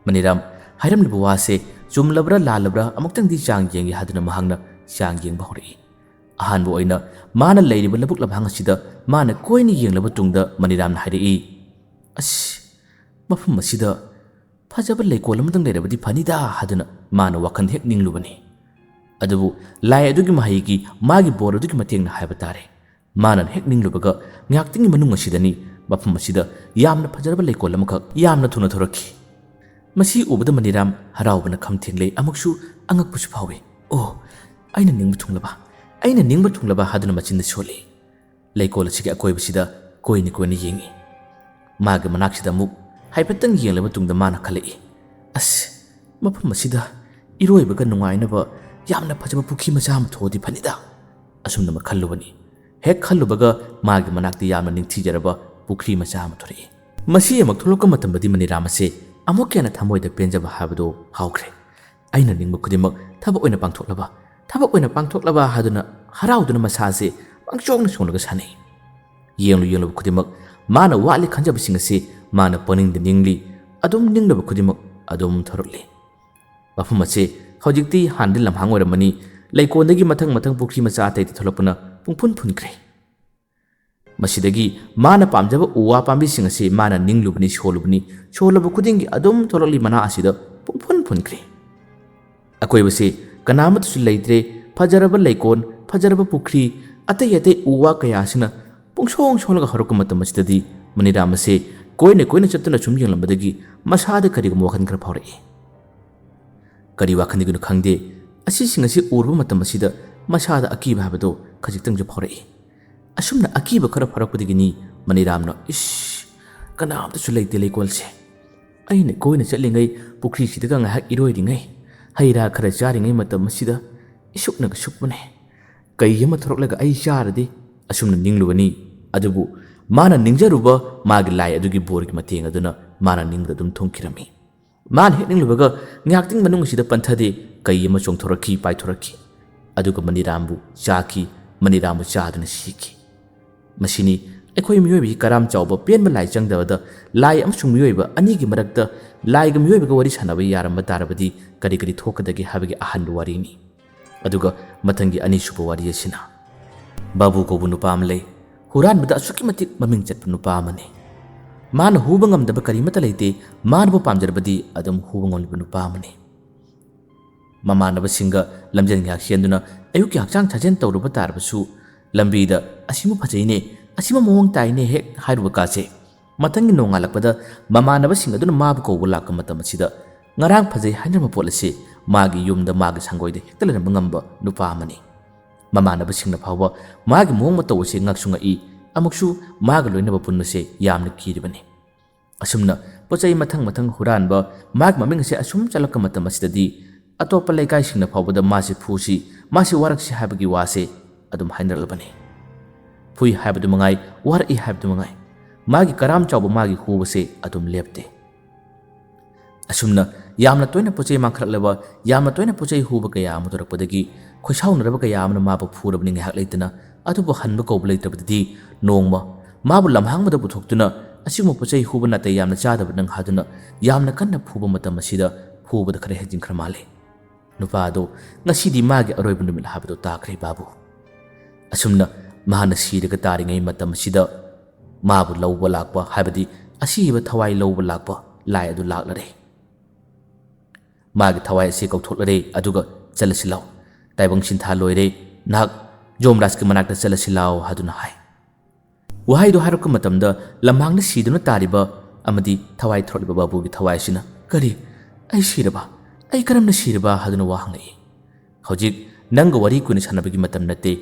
ꯃꯅꯤꯔꯥꯝ ꯍꯥꯏꯔꯝꯂꯤꯕ ꯋꯥꯁꯦ ꯆꯨꯝꯂꯕ꯭ꯔꯥ ꯂꯥꯜꯂꯕ꯭ꯔꯥ ꯑꯃꯨꯛꯇꯪꯗꯤ ꯆꯥꯡ ꯌꯦꯡꯒꯦ ꯍꯥꯏꯗꯨꯅ ꯃꯍꯥꯛꯅ ꯆꯥꯡ ꯌꯦꯡꯕ ꯍꯧꯔꯛꯏ꯫ ꯑꯍꯥꯟꯕ ꯑꯣꯏꯅ ꯃꯥꯅ ꯂꯩꯔꯤꯕ ꯂꯧꯕꯨꯛ ꯂꯝꯍꯥꯡ ꯑꯁꯤꯗ ꯃꯥꯅ ꯀꯣꯏꯅ ꯌꯦꯡꯂꯕ ꯇꯨꯡꯗ ꯃꯅꯤꯔꯥꯝꯅ ꯍꯥꯏꯔꯛꯏ, "ꯑꯁ, ꯃꯐꯝ ꯑꯁꯤꯗ ꯐꯖꯕ ꯂꯩꯀꯣꯜ ꯑꯃꯇꯪ ꯂꯩꯔꯕꯗꯤ ꯐꯅꯤꯗ" ꯍꯥꯏꯗꯨꯅ ꯃꯥꯅ ꯋꯥꯈꯜ ꯍꯦꯛ ꯅꯤꯡꯂꯨꯕꯅꯤ꯫ ꯑꯗꯨꯕꯨ ꯂꯥꯏ ꯑꯗꯨꯒꯤ ꯃꯍꯩꯒꯤ ꯃꯥꯒꯤ ꯕꯣꯔ ꯑꯗꯨꯒꯤ ꯃꯇꯦꯡꯅ ꯍꯥꯏꯕ ꯇꯥꯔꯦ꯫ ꯃꯥꯅ ꯍꯦꯛ ꯅꯤꯡꯂꯨꯕꯒ ꯉꯥꯏꯍꯥꯛꯇꯪꯒꯤ ꯃꯅꯨꯡ ꯑꯁꯤꯗꯅꯤ ꯃꯐꯝ ꯑꯁꯤꯗ ꯌꯥꯝꯅ ꯐꯖꯔꯕ ꯂꯩꯀꯣꯜ ꯑꯃꯈꯛ ꯌꯥꯝꯅ ꯊꯨꯅ ꯊꯣꯔꯛꯈꯤ꯫ ꯃꯁꯤ ꯎꯕꯗ ꯃꯅꯤꯔꯥꯝ ꯍꯔꯥꯎꯕꯅ ꯈꯝ ꯊꯦꯡꯂꯦ, ꯑꯃꯨꯛꯁꯨ ꯑꯉꯛꯄꯁꯨ ꯐꯥꯎꯏ꯫ "ꯑꯣ, ꯑꯩꯅ ꯅꯤꯡꯕ ꯊꯨꯡꯂꯕ, ꯑꯩꯅ ꯅꯤꯡꯕ ꯊꯨꯡꯂꯕ" ꯍꯥꯏꯗꯨꯅ ꯃꯆꯤꯟꯗ ꯁꯣꯜꯂꯤ꯫ ꯂꯩꯀꯣꯜ ꯑꯁꯤꯒꯤ ꯑꯀꯣꯏꯕꯁꯤꯗ ꯀꯣꯏꯅ ꯀꯣꯏꯅ ꯌꯦꯡꯏ꯫ ꯃꯥꯒꯤ ꯃꯅꯥꯛꯁꯤꯗ ꯑꯃꯨꯛ ꯍꯥꯏꯐꯦꯠꯇꯪ ꯌꯦꯡꯂꯕ ꯇꯨꯡꯗ ꯃꯥꯅ ꯈꯜꯂꯛꯏ, "ꯑꯁ, ꯃꯐꯝ ꯑꯁꯤꯗ ꯏꯔꯣꯏꯕꯒ ꯅꯨꯡꯉꯥꯏꯅꯕ ꯌꯥꯝꯅ ꯐꯖꯕ ꯄꯨꯈ꯭ꯔꯤ ꯃꯆꯥ ꯑꯃ ꯊꯣꯛꯑꯗꯤ ꯐꯅꯤꯗ"꯫ ꯑꯁꯨꯝꯅ ꯑꯃ ꯈꯜꯂꯨꯕꯅꯤ꯫ ꯍꯦꯛ ꯈꯜꯂꯨꯕꯒ ꯃꯥꯒꯤ ꯃꯅꯥꯛꯇ ꯌꯥꯝꯅ ꯅꯤꯡꯊꯤꯖꯔꯕ ꯄꯨꯈ꯭ꯔꯤ ꯃꯆꯥ ꯑꯃ ꯊꯣꯔꯛꯏ꯫ ꯃꯁꯤ ꯑꯃꯨꯛ ꯊꯣꯛꯂꯛꯄ ꯃꯇꯝꯗꯗꯤ ꯃꯅꯤꯔꯥꯝ ꯑꯁꯦ ꯑꯃꯨꯛꯀ ꯍꯦꯟꯅ ꯊꯃꯣꯏꯗ ꯄꯦꯟꯖꯕ ꯍꯥꯏꯕꯗꯨ ꯐꯥꯎꯈ꯭ꯔꯦ꯫ "ꯑꯩꯅ ꯅꯤꯡꯕ ꯈꯨꯗꯤꯡꯃꯛ ꯊꯕꯛ ꯑꯣꯏꯅ ꯄꯥꯡꯊꯣꯛꯂꯕ, ꯊꯕꯛ ꯑꯣꯏꯅ ꯄꯥꯡꯊꯣꯛꯂꯕ" ꯍꯥꯏꯗꯨꯅ ꯍꯔꯥꯎꯗꯨꯅ ꯃꯁꯥꯁꯦ ꯄꯪꯆꯣꯡꯅ ꯆꯣꯡꯂꯒ ꯁꯥꯟꯅꯩ꯫ ꯌꯦꯡꯂꯨ ꯌꯦꯡꯂꯨꯕ ꯈꯨꯗꯤꯡꯃꯛ ꯃꯥꯅ ꯋꯥꯠꯂꯤ ꯈꯟꯖꯕꯁꯤꯡ ꯑꯁꯤ ꯃꯥꯅ ꯄꯪꯅꯤꯡꯗ ꯅꯤꯡꯂꯤ, ꯑꯗꯨꯝ ꯅꯤꯡꯂꯨꯕ ꯈꯨꯗꯤꯡꯃꯛ ꯑꯗꯨꯝ ꯊꯣꯔꯛꯂꯤ꯫ ꯃꯐꯝ ꯑꯁꯤ ꯍꯧꯖꯤꯛꯇꯤ ꯍꯥꯟꯅꯗꯤ ꯂꯝꯍꯥꯡ ꯑꯣꯏꯔꯝꯃꯅꯤ, ꯂꯩꯀꯣꯜꯗꯒꯤ ꯃꯊꯪ ꯃꯊꯪ ꯄꯨꯈ꯭ꯔꯤ ꯃꯆꯥ ꯑꯇꯩ ꯑꯇꯩ ꯊꯣꯛꯂꯛꯄꯅ ꯄꯨꯡꯐꯨꯟ ꯐꯨꯟꯈ꯭ꯔꯦ꯫ ꯃꯁꯤꯗꯒꯤ ꯃꯥꯅ ꯄꯥꯝꯖꯕ ꯎ ꯋꯥ ꯄꯥꯝꯕꯤꯁꯤꯡ ꯑꯁꯤ ꯃꯥꯅ ꯅꯤꯡꯂꯨꯕꯅꯤ, ꯁꯣꯜꯂꯨꯕꯅꯤ, ꯁꯣꯜꯂꯕ ꯈꯨꯗꯤꯡꯒꯤ ꯑꯗꯨꯝ ꯊꯣꯛꯂꯛꯂꯤ, ꯃꯅꯥ ꯑꯁꯤꯗ ꯄꯨꯡꯐꯨꯟ ꯐꯨꯟꯈ꯭ꯔꯦ꯫ ꯑꯀꯣꯏꯕꯁꯤ ꯀꯅꯥꯃꯠꯇꯁꯨ ꯂꯩꯇ꯭ꯔꯦ꯫ ꯐꯖꯔꯕ ꯂꯩꯀꯣꯜ, ꯐꯖꯔꯕ ꯄꯨꯈ꯭ꯔꯤ, ꯑꯇꯩ ꯑꯇꯩ ꯎ ꯋꯥ ꯀꯌꯥ ꯑꯁꯤꯅ ꯄꯨꯡꯁꯣꯡ ꯁꯣꯡꯂꯒ ꯍꯧꯔꯛꯄ ꯃꯇꯝ ꯑꯁꯤꯗꯗꯤ ꯃꯅꯤꯔꯥꯝ ꯑꯁꯦ ꯀꯣꯏꯅ ꯀꯣꯏꯅ ꯆꯠꯇꯨꯅ ꯁꯨꯝ ꯌꯦꯡꯂꯝꯕꯗꯒꯤ ꯃꯁꯥꯗ ꯀꯔꯤꯒꯨꯝꯕ ꯋꯥꯈꯜ ꯈꯔ ꯐꯥꯎꯔꯛꯏ꯫ ꯀꯔꯤ ꯋꯥꯈꯜꯗꯒꯤꯅꯣ ꯈꯪꯗꯦ, ꯑꯁꯤꯁꯤꯡ ꯑꯁꯤ ꯎꯔꯨꯕ ꯃꯇꯝ ꯑꯁꯤꯗ ꯃꯁꯥꯗ ꯑꯀꯤꯕ ꯍꯥꯏꯕꯗꯨ ꯈꯖꯤꯛꯇꯪꯁꯨ ꯐꯥꯎꯔꯛꯏ꯫ ꯑꯁꯨꯝꯅ ꯑꯀꯤꯕ ꯈꯔ ꯐꯥꯎꯔꯛꯄꯗꯒꯤꯅꯤ ꯃꯅꯤꯔꯥꯝꯅ, "ꯏꯁ, ꯀꯅꯥꯝꯇꯁꯨ ꯂꯩꯇꯦ ꯂꯩꯀꯣꯜꯁꯦ꯫ ꯑꯩꯅ ꯀꯣꯏꯅ ꯆꯠꯂꯤꯉꯩ, ꯄꯨꯈ꯭ꯔꯤꯁꯤꯗꯒ ꯉꯥꯏꯍꯥꯛ ꯏꯔꯣꯏꯔꯤꯉꯩ, ꯍꯩ ꯔꯥ ꯈꯔ ꯆꯥꯔꯤꯉꯩ ꯃꯇꯝ ꯑꯁꯤꯗ ꯏꯁꯨꯛꯅꯒ ꯁꯨꯛꯄꯅꯦ꯫ ꯀꯩ ꯑꯃ ꯊꯣꯔꯛꯂꯒ ꯑꯩ ꯆꯥꯔꯗꯤ?" ꯑꯁꯨꯝꯅ ꯅꯤꯡꯂꯨꯕꯅꯤ꯫ ꯑꯗꯨꯕꯨ ꯃꯥꯅ ꯅꯤꯡꯖꯔꯨꯕ ꯃꯥꯒꯤ ꯂꯥꯏ ꯑꯗꯨꯒꯤ ꯕꯣꯔꯒꯤ ꯃꯇꯦꯡ ꯑꯗꯨꯅ ꯃꯥꯅ ꯅꯤꯡꯕꯗ ꯑꯗꯨꯝ ꯊꯨꯡꯈꯤꯔꯝꯃꯤ꯫ ꯃꯥꯅ ꯍꯦꯛ ꯅꯤꯡꯂꯨꯕꯒ ꯉꯥꯏꯍꯥꯛꯇꯪ ꯃꯅꯨꯡ ꯑꯁꯤꯗ ꯄꯟꯊꯗꯦ, ꯀꯩ ꯑꯃ ꯆꯣꯡꯊꯣꯔꯛꯈꯤ, ꯄꯥꯏꯊꯣꯔꯛꯈꯤ꯫ ꯑꯗꯨꯒ ꯃꯅꯤꯔꯥꯝꯕꯨ ꯆꯥꯈꯤ, ꯃꯅꯤꯔꯥꯝꯕꯨ ꯆꯥꯗꯨꯅ ꯁꯤꯈꯤ꯫ ꯃꯁꯤꯅꯤ ꯑꯩꯈꯣꯏ ꯃꯤꯑꯣꯏꯕꯒꯤ ꯀꯔꯥꯝ ꯆꯥꯎꯕ ꯄꯦꯟꯕ ꯂꯥꯏ ꯆꯪꯗꯕꯗ ꯂꯥꯏ ꯑꯃꯁꯨꯡ ꯃꯤꯑꯣꯏꯕ ꯑꯅꯤꯒꯤ ꯃꯔꯛꯇ ꯂꯥꯏꯒ ꯃꯤꯑꯣꯏꯕꯒ ꯋꯥꯔꯤ ꯁꯥꯟꯅꯕ ꯌꯥꯔꯝꯕ ꯇꯥꯔꯕꯗꯤ ꯀꯔꯤ ꯀꯔꯤ ꯊꯣꯛꯀꯗꯒꯦ ꯍꯥꯏꯕꯒꯤ ꯑꯍꯥꯟꯕ ꯋꯥꯔꯤꯅꯤ꯫ ꯑꯗꯨꯒ ꯃꯊꯪꯒꯤ ꯑꯅꯤꯁꯨꯕ ꯋꯥꯔꯤ ꯑꯁꯤꯅ ꯕꯥꯕꯨ ꯀꯧꯕ ꯅꯨꯄꯥ ꯑꯃ ꯂꯩ꯫ ꯍꯨꯔꯥꯟꯕꯗ ꯑꯁꯨꯛꯀꯤ ꯃꯇꯤꯛ ꯃꯃꯤꯡ ꯆꯠꯄ ꯅꯨꯄꯥ ꯑꯃꯅꯤ꯫ ꯃꯥꯅ ꯍꯨꯕ ꯉꯝꯗꯕ ꯀꯔꯤꯃꯠꯇ ꯂꯩꯇꯦ꯫ ꯃꯥꯅꯕꯨ ꯄꯥꯝꯖꯔꯕꯗꯤ ꯑꯗꯨꯝ ꯍꯨꯕ ꯉꯝꯂꯤꯕ ꯅꯨꯄꯥ ꯑꯃꯅꯤ꯫ ꯃꯃꯥꯟꯅꯕꯁꯤꯡꯒ ꯂꯝꯖꯦꯟ ꯉꯥꯏꯍꯥꯛ ꯆꯦꯟꯗꯨꯅ ꯑꯌꯨꯛꯀꯤ ꯍꯛꯆꯥꯡ ꯁꯥꯖꯦꯜ ꯇꯧꯔꯨꯕ ꯇꯥꯔꯕꯁꯨ ꯂꯝꯕꯤꯗ "ꯑꯁꯤꯃ ꯐꯖꯩꯅꯦ, ꯑꯁꯤꯃ ꯃꯑꯣꯡ ꯇꯥꯏꯅꯦ" ꯍꯦꯛ ꯍꯥꯏꯔꯨꯕ ꯀꯥꯁꯦ, ꯃꯊꯪꯒꯤ ꯅꯣꯡꯉꯥꯜꯂꯛꯄꯗ ꯃꯃꯥꯟꯅꯕꯁꯤꯡ ꯑꯗꯨꯅ ꯃꯥꯕꯨ ꯀꯧꯕ ꯂꯥꯛꯄ ꯃꯇꯝ ꯑꯁꯤꯗ ꯉꯔꯥꯡ ꯐꯖꯩ ꯍꯥꯏꯅꯔꯝꯕ ꯄꯣꯠ ꯑꯁꯤ ꯃꯥꯒꯤ ꯌꯨꯝꯗ, ꯃꯥꯒꯤ ꯁꯪꯒꯣꯏꯗ ꯍꯦꯛꯇ ꯂꯩꯔꯝꯕ ꯉꯝꯕ ꯅꯨꯄꯥ ꯑꯃꯅꯤ꯫ ꯃꯃꯥꯟꯅꯕꯁꯤꯡꯅ ꯐꯥꯎꯕ ꯃꯥꯒꯤ ꯃꯑꯣꯡ ꯃꯇꯧ ꯑꯁꯤ ꯉꯛꯁꯨ ꯉꯛꯏ, ꯑꯃꯨꯛꯁꯨ ꯃꯥꯒ ꯂꯣꯏꯅꯕ ꯄꯨꯟꯕꯁꯦ ꯌꯥꯝꯅ ꯀꯤꯔꯤꯕꯅꯤ꯫ ꯑꯁꯨꯝꯅ ꯄꯣꯠ ꯆꯩ ꯃꯊꯪ ꯃꯊꯪ ꯍꯨꯔꯥꯟꯕ, ꯃꯥꯒꯤ ꯃꯃꯤꯡ ꯑꯁꯤ ꯑꯁꯨꯝ ꯆꯠꯂꯛꯄ ꯃꯇꯝ ꯑꯁꯤꯗꯗꯤ ꯑꯇꯣꯞꯄ ꯂꯩꯀꯥꯏꯁꯤꯡꯅ ꯐꯥꯎꯕꯗ ꯃꯥꯁꯤ ꯐꯨꯁꯤ, ꯃꯥꯁꯤ ꯋꯥꯔꯛꯁꯤ ꯍꯥꯏꯕꯒꯤ ꯋꯥꯁꯦ ꯑꯗꯨꯝ ꯍꯥꯏꯅꯔꯛꯂꯕꯅꯤ꯫ ꯐꯨꯏ ꯍꯥꯏꯕꯗꯨ ꯃꯉꯥꯏ, ꯋꯥꯔꯛꯏ ꯍꯥꯏꯕꯗꯨ ꯃꯉꯥꯏ, ꯃꯥꯒꯤ ꯀꯔꯥꯝ ꯆꯥꯎꯕ ꯃꯥꯒꯤ ꯍꯨꯕꯁꯦ ꯑꯗꯨꯝ ꯂꯦꯞꯇꯦ꯫ ꯑꯁꯨꯝꯅ ꯌꯥꯝꯅ ꯇꯣꯏꯅ ꯄꯣꯠ ꯆꯩ ꯃꯥꯡꯈꯠꯂꯛꯂꯕ, ꯌꯥꯝꯅ ꯇꯣꯏꯅ ꯄꯣꯠ ꯆꯩ ꯍꯨꯕ ꯀꯌꯥ ꯑꯃ ꯇꯧꯔꯛꯄꯗꯒꯤ ꯈꯣꯏꯁꯥꯎꯅꯔꯕ ꯀꯌꯥ ꯑꯃꯅ ꯃꯥꯕꯨ ꯐꯨꯔꯕꯅꯤ ꯉꯥꯏꯍꯥꯛ ꯂꯩꯇꯅ꯫ ꯑꯗꯨꯕꯨ ꯍꯟꯕ ꯀꯧꯕ ꯂꯩꯇ꯭ꯔꯕꯗꯗꯤ ꯅꯣꯡꯃ ꯃꯥꯕꯨ ꯂꯝꯍꯥꯡꯕꯗ ꯄꯨꯊꯣꯛꯇꯨꯅ ꯑꯁꯤꯒꯨꯝꯕ ꯄꯣꯠ ꯆꯩ ꯍꯨꯕ ꯅꯥꯇꯩ ꯌꯥꯝꯅ ꯆꯥꯗꯕ ꯅꯪ ꯍꯥꯏꯗꯨꯅ ꯌꯥꯝꯅ ꯀꯟꯅ ꯐꯨꯕ ꯃꯇꯝ ꯑꯁꯤꯗ ꯐꯨꯕꯗ ꯈꯔ ꯍꯦꯟꯖꯤꯟꯈ꯭ꯔ ꯃꯥꯜꯂꯦ꯫ ꯅꯨꯄꯥꯗꯣ ꯉꯁꯤꯗꯤ ꯃꯥꯒꯤ ꯑꯔꯣꯏꯕ ꯅꯨꯃꯤꯠ ꯍꯥꯏꯕꯗꯣ ꯇꯥꯈ꯭ꯔꯦ ꯕꯥꯕꯨ꯫ ꯑꯁꯨꯝꯅ ꯃꯍꯥꯛꯅ ꯁꯤꯔꯒ ꯇꯥꯔꯤꯉꯩ ꯃꯇꯝ ꯑꯁꯤꯗ ꯃꯥꯕꯨ ꯂꯧꯕ ꯂꯥꯛꯄ, ꯍꯥꯏꯕꯗꯤ ꯑꯁꯤꯕ ꯊꯋꯥꯏ ꯂꯧꯕ ꯂꯥꯛꯄ ꯂꯥꯏ ꯑꯗꯨ ꯂꯥꯛꯂꯔꯦ꯫ ꯃꯥꯒꯤ ꯊꯋꯥꯏ ꯑꯁꯤ ꯀꯧꯊꯣꯛꯂꯔꯦ, ꯑꯗꯨꯒ "ꯆꯠꯂꯁꯤ ꯂꯥꯎ, ꯇꯥꯏꯕꯪ ꯁꯤꯟꯊꯥ ꯂꯣꯏꯔꯦ, ꯅꯍꯥꯛ ꯖꯣꯝꯔꯥꯖꯀꯤ ꯃꯅꯥꯛꯇ ꯆꯠꯂꯁꯤ ꯂꯥꯎ" ꯍꯥꯏꯗꯨꯅ ꯍꯥꯏ꯫ ꯋꯥꯍꯩꯗꯨ ꯍꯥꯏꯔꯛꯄ ꯃꯇꯝꯗ ꯂꯝꯍꯥꯡꯗ ꯁꯤꯗꯨꯅ ꯇꯥꯔꯤꯕ ꯑꯃꯗꯤ ꯊꯋꯥꯏ ꯊꯣꯔꯛꯂꯤꯕ ꯕꯥꯕꯨꯒꯤ ꯊꯋꯥꯏ ꯑꯁꯤꯅ, "ꯀꯔꯤ? ꯑꯩ ꯁꯤꯔꯕ? ꯑꯩ ꯀꯔꯝꯅ ꯁꯤꯔꯕ?" ꯍꯥꯏꯗꯨꯅ ꯋꯥ ꯍꯪꯂꯛꯏ꯫ "ꯍꯧꯖꯤꯛ ꯅꯪꯒ ꯋꯥꯔꯤ ꯀꯨꯏꯅ ꯁꯥꯟꯅꯕꯒꯤ ꯃꯇꯝ ꯅꯠꯇꯦ꯫